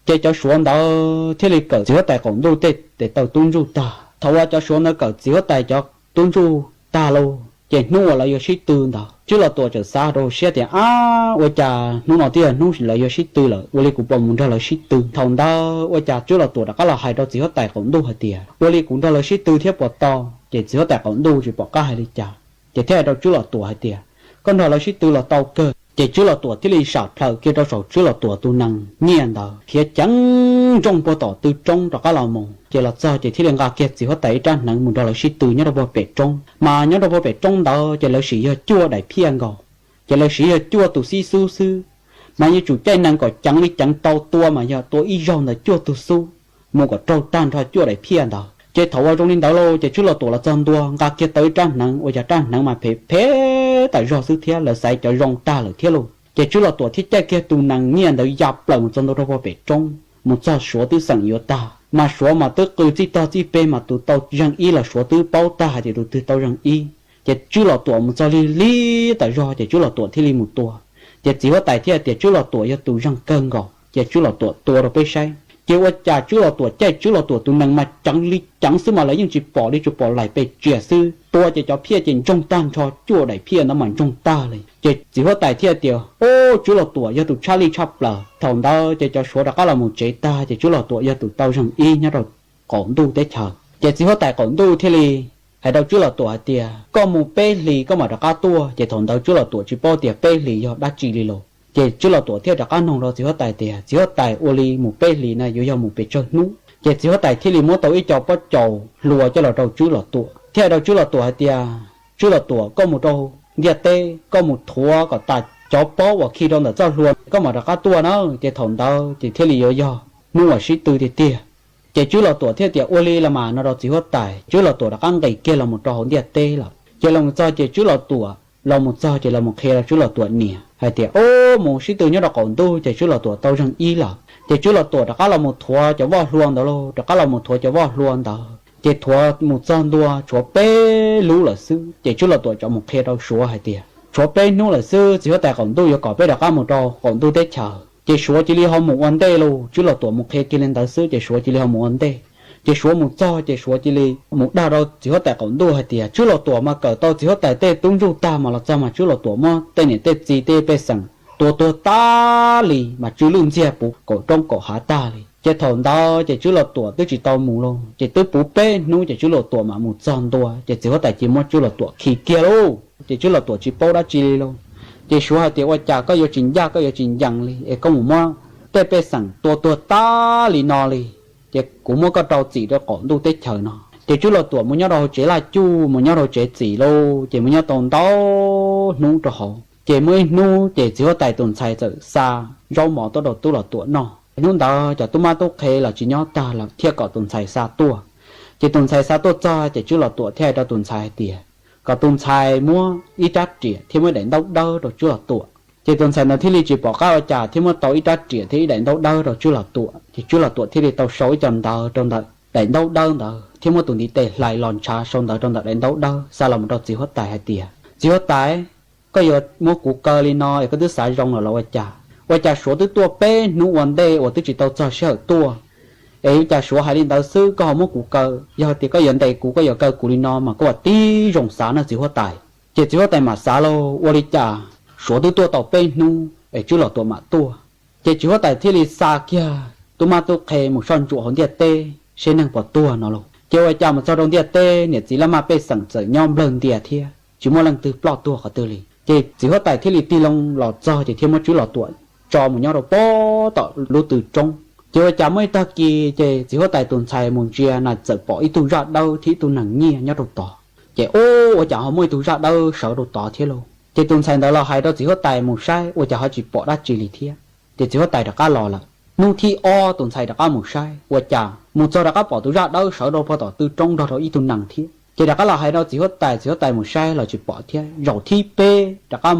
Ces cov Suav ntawd thiaj li kawm txiv huab tais qaum ntuj tej tes taw tub ntsuj tag. Thaum uas cov Suav ntawd kawm txiv huab tais cov tub ntsuj tag lauj, ces hnub uas lawv yuav sib tw ntawd Tswb Los Tuam txawm xav rau siab tias, Ab, ua cas hnub no twb yog hnub lawv yuav sib tw lawm, ua li kuv puas mus nrog lawv sib tw? Thaum ntawd ua cas Tswb Los Tuam rov qab los hais rau txiv huab tais qaum ntuj hais tias, Ua li kuv nrog lawv sib tw thiab puas tau? Ces txiv huab tais qaum ntuj tsis pom qab hais li cas, ces thiaj hais rau Tswb Los Tuam hais tias, Koj nrog lawv sib tw los tau kawg. Ces Tswb Los Tuam thiaj li sam plhaws kiag rau saum Tswb Los Tuam tus nees nyiaj ntawd, khiav ceev nrooj puag tom tw roob rov qab los mus. Ces los txog ces thiaj li nqa kiag txiv huab tais ib rab hneev mus nrog lawv sib tw nyob rau puag pem roob. Mas nyob rau puag pem roob ntawd ces lawv sim yog cuaj daim phiaj nkaus. ces lawv siv yog cuaj tus xib xub xwb. Mas yuav tsum caij nees kom ceev li ceev tau tua mas yog tua ib zaug ntawd cuaj tug xub mus kom raug tag nrho cuaj daim phiaj ntawd. Ces thaum uas zoo li ntawd lauj, ces Tswb Los Tuam los txog ntua nqa kiag tau ib rab hneev uas yog rab hneev mas phem phem tas zog xwb thiab lawv xaiv cov zoo tag lawm thiab lauj. Ces Tswb Los Tuam thiaj caij kiag tus nees nyiaj ntawd ya plaws mus txog ntua rau puag pem roob, mus txog Suav twb xeem yuav tag, mas Suav mas twb qw txij tog txij peg mas tus tau zeeg ib los Suav twb paub tag hais tias tus twg tau zeeg ib. Ces Tswb Los Tuam mus txog lig lig tas zog ces Tswb Los Tuam thiaj li mus tua. Ces txiv huab tais thiaj tias Tswb Los Tuam yog tus zeeg kawg nkaus, ces Tswb Los Tuam tua rau peb saib. Ces ua cas Tswb Los Tuam caij Tswb Los Tuam tus nees mas ceev li ceev xwb mas lawv yeej tsis pom li, tsuas pom laim pes tsias xwb. Tua ces cov phiaj ces ntsoog tag nrho, cuaj daim phiaj ntawd mas ntsoog tag li. Ces txiv huab tais thiaj tias, Ob, Tswb Los Tuam yog tus tshaj lij tshaj plaws. Thaum ntawd ces cov Suav rov qab los mus tsev tag ces Tswb Los Tuam yog tus tau zeeg ib nyob rau qaum ntuj teb chaws. Ces txiv huab tais qaum ntuj thiaj li hais rau Tswb Los Tuam hais tias, Koj mus peb hlis koj mam rov qab tuaj. Ces thaum ntawd Tswb Los Tuam tsis paub tias peb hlis yog dab tsi li los. Ces Tswb Los Tuam thiaj rov qab noog rau txiv huab tais tias, Txiv huab tais, ua li mus peb hlis na yuav yog mus pes tsawg hnub? Ces txiv huab tais thiaj li muab tau ib co pob caus hlua coj los rau Tswb Los Tuam, thiaj hais rau Tswb Los Tuam hais tias, Tswb Los Tuam, koj mus rau ntiaj teb, koj mus thuav kom tas cov pob uas khi rau ntawm txoj hlua, koj mam rov qab tuaj na. Ces thaum ntawd ces thiaj li yuav yog hnub uas sib tw tiag tiag. Ces Tswb Los Tuam thiaj tias, Ua li los mas, no rau txiv huab tais. Tswb Los Tuam rov qab nqis kiag los mus rau hauv ntiaj teb lawm. Ces los txog ces Tswb Los Tuam los mus txog ces los mus qhia rau Tswb Los Tuam niam hais tias, Ob, mus sib tw nyob rau qaum ntuj ces Tswb Los Tuam tau zeeg ib lawm. Ces Tswb Los Tuam rov qab los mus thuav cov voj hlua ntawd lauj, rov qab los mus thuav cov voj hlua ntawd. Ces thuav mus txog ntua tshuav peb lub lawm xwb. Ces Tswb Los Tuam tsom mus qhia rau Suav hais tias, Tshuav peb hnub lawm xwb, txiv huab tais qaum ntuj yuav kom peb rov qab mus rau qaum ntuj teb chaws. Ces Suav cia li ho mus ua ntej lauj. Tswb Los Tuam mus qhia kiag li ntawd xwb ces Suav cia li ho mus ua ntej. Ces Suav mus txog ces Suav cia li mus dag rau txiv huab tais qaum ntuj hais tias, Tswb Los Tuam mas kawm tau txiv huab tais tej tub ntsuj tag mas los txog mas Tswb Los Tuam muab tej niam tej txiv tej pej xeem tua tuag tag li mas tsw lwj ntxiag puv kaum roob kaum hav tag li. Ces thaum ntawd ces Tswb Los Tuam twb tsis tau mus lauj, ces twb puv peb hnub ces Tswb Los Tuam mam mus txog ntua, ces txiv huab tais cia muab Tswb Los Tuam khi kiag lauj. Ces Tswb Los Tuam tsis paub dab tsi li lauj. Ces Suav hais tias, Ua cas koj yuav tsis ncaj, koj yuav tsis ncees li es koj mus muab tej pej xeem tua tuag tag li no li, ces kuv muab koj rau txim rau qaum ntuj teb chaws no. Ces Tswb Los Tuam mus nyob rau hauv tsev laj cuj, mus nyob rau hauv tsev txim lauj, ces mus nyob tau ntau hnub rau hauv. Ces muaj ib hnub ces txiv huab tais tus ntxhais txawm xa zaub mov tuaj rau Tswb Los Tuam noj. Hnub ntawd cov tub mab tub qhe los tsis nyob tag lawm thiaj kom tus ntxhais xa tuaj. Ces tus ntxhais xa tuaj txog ces Tswb Los Tuam thiaj hais rau tus ntxhais hais tias, kom tus ntxhais muab ib rab riam thiab muab ib daim ntaub dawb rau Tswb Los Tuam. Ces tus ntxhais ntawd thiaj li tsis pom qab ua cas thiaj muab tau ib rab riam thiab ib daim ntaub dawb rau Tswb Los Tuam. Ces Tswb Los Tuam thiaj li tau sau ib co ntawv rau ntawm daim ntaub dawb ntawd thiab muab tus ntiv tes hlais los ntshav sau ntawv rau ntawm daim ntaub dawb xa los mus rau txiv huab tais hais tias, Txiv huab tais, koj yuav muab kuv kaw li no es koj twb xav zoo lawm los ua cas? Ua cas Suav twb tuaj peb hnub ua ntej uas twb tsis tau txog sij hawm tuaj, es ua cas Suav hais li ntawd xwb koj ho muab kuv kaw? Yog tias koj yuav ntes kuv, koj yuav kaw kuv li no mas koj ua tib zoo xav nawb txiv huab tais. Ces txiv huab tais mam xav lauj, ua li cas Suav twb tuaj tau peb hnub es Tswb Los Tuam mam tuaj. Ces txiv huab tais thiaj li xa kiag tub mab tub qhe mus soj ntsuam hauv ntiaj teb seb neeg puas tuag no lauj. Ces ua cas mus txog rau ntiaj teb niam txiv laj maj pej xeem txawm nyob nplawg ntias thiab tsis muaj leej twg ploj tuag qhov twg li. Ces txiv huab tais thiaj li tig loo los txog ces thiaj muab Tswb Los Tuam tso mus nyob rau pob tom lub tw roob. Ces ua cas muaj ib tag kis ces txiv huab tais tus ntxhais mus ntsia na txawm pom ib tug zaj dawb thiab ib tug nees nyiaj nyob rau tod. Ces ub, ua cas ho muaj ib tug zaj dawb sawv rau tod thiab lauj. Ces tus ntxhais ntawd los hais rau txiv huab tais mus saib ua cas ho tsis pom dab tsi li thiab. Ces txiv huab tais rov qab los lawm. Hnub thib ob tus ntxhais rov qab mus saib ua cas mus txog rov qab pom tus zaj dawb sawv rau pob tom tw roob nrog rau ib tug nees thiab. Ces rov qab los hais rau txiv huab tais, txiv huab tais mus saib los tsis pom thiab. Zaum thib peb rov qab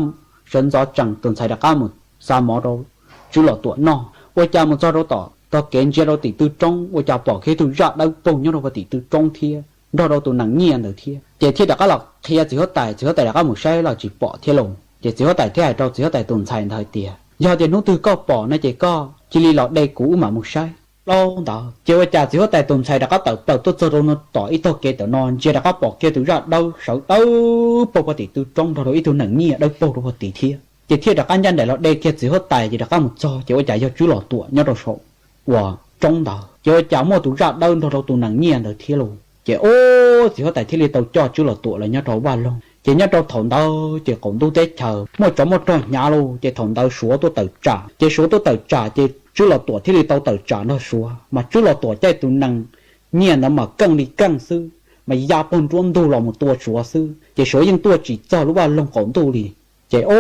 sawv ntxov tsees tus ntxhais rov qab mus xa mov rau Tswb Los Tuam noj. Ua cas mus txog rau tom tog kev ntsia rau tim tw roob ua cas pom kiag ib tug zaj dawb paug nyob rau puag tim tw roob thiab nrog rau tus nees nyiaj ntawd thiab. Ces thiaj rov qab los qhia txiv huab tais, txiv huab tais rov qab mus saib los tsis pom thiab lauj. Ces txiv huab tais thiaj hais rau txiv huab tais tus ntxhais ntawd hais tias, Yog tias hnub twg koj pom no ces koj cia li los de kuv wb mam mus saib. Plaub ntawd ces ua cas txiv huab tais tus ntxhais rov qab tawm plaws tuaj txog rau no tom ib tog kev tom no ntsia rov qab pom kiag tus zaj dawb sawv dawb paug puag tim tw roob nrog rau ib tug nees nyiaj dawb paug rau puag tim thiab. Ces thiaj rov qab ncaj nraim los de kiag txiv huab tais ces rov qab mus txog ces ua cas yog Tswb Los Tuam nyob rau saum uas roob ntawd. Ces ua cas muaj tus zaj dawb nrog rau tus nees nyiaj ntawd thiab lauj. Ces ub, txiv huab tais thiaj li tau coj Tswb Los Tuam los nyob rau vaj loog. Ces nyob rau thaum ntawd ces qaum ntuj teb chaws muaj tsov muaj rog hnyav lauj, ces thaum ntawd Suav tuaj tawm tsam. Ces Suav tuaj tawm tsam ces Tswb Los Tuam thiaj li tau tawm tsam nrog Suav, mas Tswb Los Tuam caij tus nees nyiaj ntawd mas keej li keej xwb, mas ya pog nruab ntug los mus tua Suav xwb. Ces Suav yeej tuaj tsis txog lub vaj loog qaum ntuj li. Ces ub,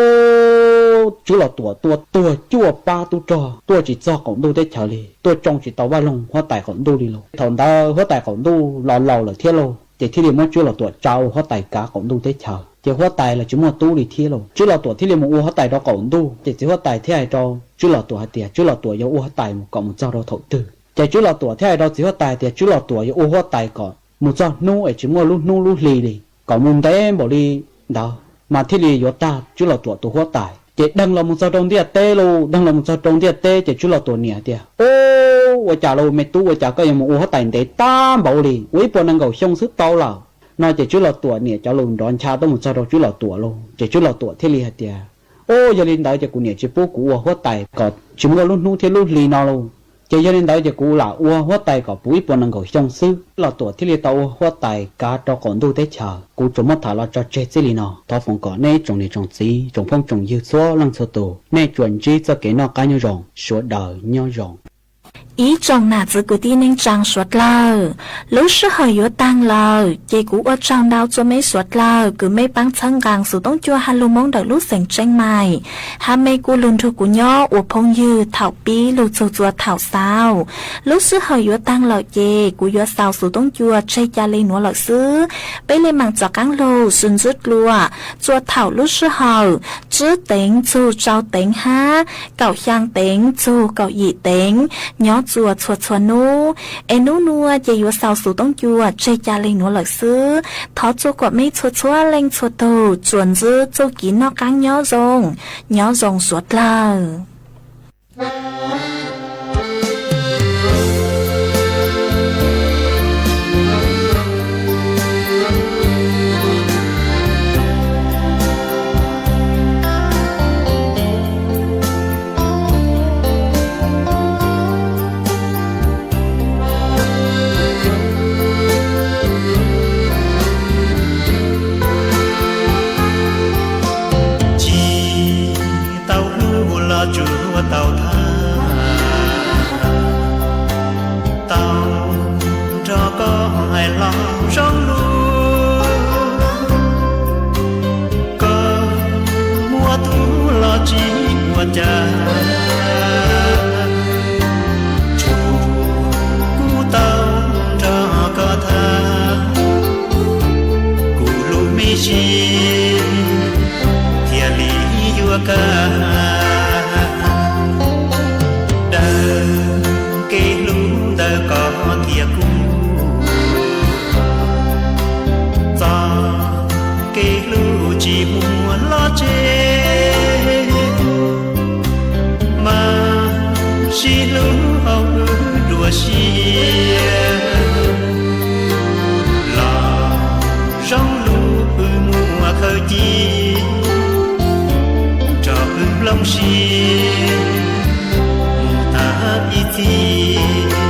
Tswb Los Tuam tuaj tuag cuaj pab tub rog tuaj tsis txog qaum ntuj teb chaws li, tuaj tsoo tsis tau Vaj Loog huab tais qaum ntuj li lauj. Thaum ntawd huab tais qaum ntuj los laus lawm thiab lauj, ces thiaj li muab Tswb Los Tuam tsa ua huab tais kav qaum ntuj teb chaws, ces huab tais los tsis muaj tub li thiab lauj. Tswb Los Tuam thiaj li mus ua huab tais rau qaum ntuj, ces txiv huab tais thiaj hais rau Tswb Los Tuam hais tias Tswb Los Tuam yuav ua huab tais mus kom mus txog rau thaum twg. Ces Tswb Los Tuam thiaj hais rau txiv huab tais tias Tswb Los Tuam yuav ua huab tais kom mus txog hnub es tsis muaj lub hnub lub hli li, kom mus ntev npaum li ntawd mas thiaj li yuav tag Tswb Los Tuam tus huab tais. Ces deeg los mus txog rau ntiaj teb lauj, deeg los mus txog rau ntiaj teb ces Tswb Los Tuam niam tias, Ub, ua cas lauj me tub, ua cas koj yuav mus ua huab tais ntev tag npaum li, ua ib puas nees nkaum xyoo xwb tau lawm? No ces Tswb Los Tuam niam cov lus nrov ncha tuaj mus txog rau Tswb Los Tuam lauj, ces Tswb Los Tuam thiaj li hais tias, Ub, yog li ntawd ces kuv niam tsis pub kuv ua huab tais kom tsis muaj lub hnub thiab lub hli no lauj. Ces yog li ntawd ces kuv lam ua huab tais kom puv ib puas nees nkaum xyoo xwb. Tswb Los Tuam thiaj li tau ua huab tais kav rau qaum ntuj teb chaws. Kuv tsuas muab tham los tso tseg txij li no. Thov foom kom nej tsoom niam tsoom txiv, tsoom phooj tsoom ywg txhua leej txhua tus, nej tsuas ntsib txoj kev noj qab nyob zoo, sawv daws nyob zoo. Ib tsoom nam txiv kwv tij neej tsaa suav dlawg, lub sij hawm yuav taag lawm ces kuv ua tsaug ntau rua mej suav dlawg kws mej paab txhawb nqaa Xov Tooj Cua Hab Lug Moob ntawm lub xeem Tseej Maim, hab mej kuj lug nrug kuv nyob ua phooj ywg thaum pib lug txug txua thaum xaus. Lub sij hawm yuav taag lawm ces kuv yuav xaus Xov Tooj Cua tseg ca le nuav lawm xwb. Peb le maam rov qaab lug sib ntsib dlua txua thaum lub sij hawm tsib teev txug rau teev hab kaum xyaa teev txug kaum yim teev nyob txua txhua txhua nub. Es nub nua ces yuav xaus Xov Tooj Cua tseg ca le nuav lawm xwb. Thov txua kom mej txhua txhua leej txhua tug tsuas ntsib txuj kev noj qaab nyob zoo, nyob zoo suav dlawg. Tsis tau hlub los tsuas tau tham, tau nrog koj hais lus zoo lug. Koj muaj tub los tsis ua cas, tsuas kuv tau nrog koj tham, kuv lub me ntsis thiaj li yuav kaj. Dawb kev hlub ntawm koj thiab kuv, txoj kev hlub tsis muaj los tseg, mas sib hlub hauv wb dua siab. Los zoo lug wb muaj khaws ci, nrog wb nplooj siab mus tag ib txhis.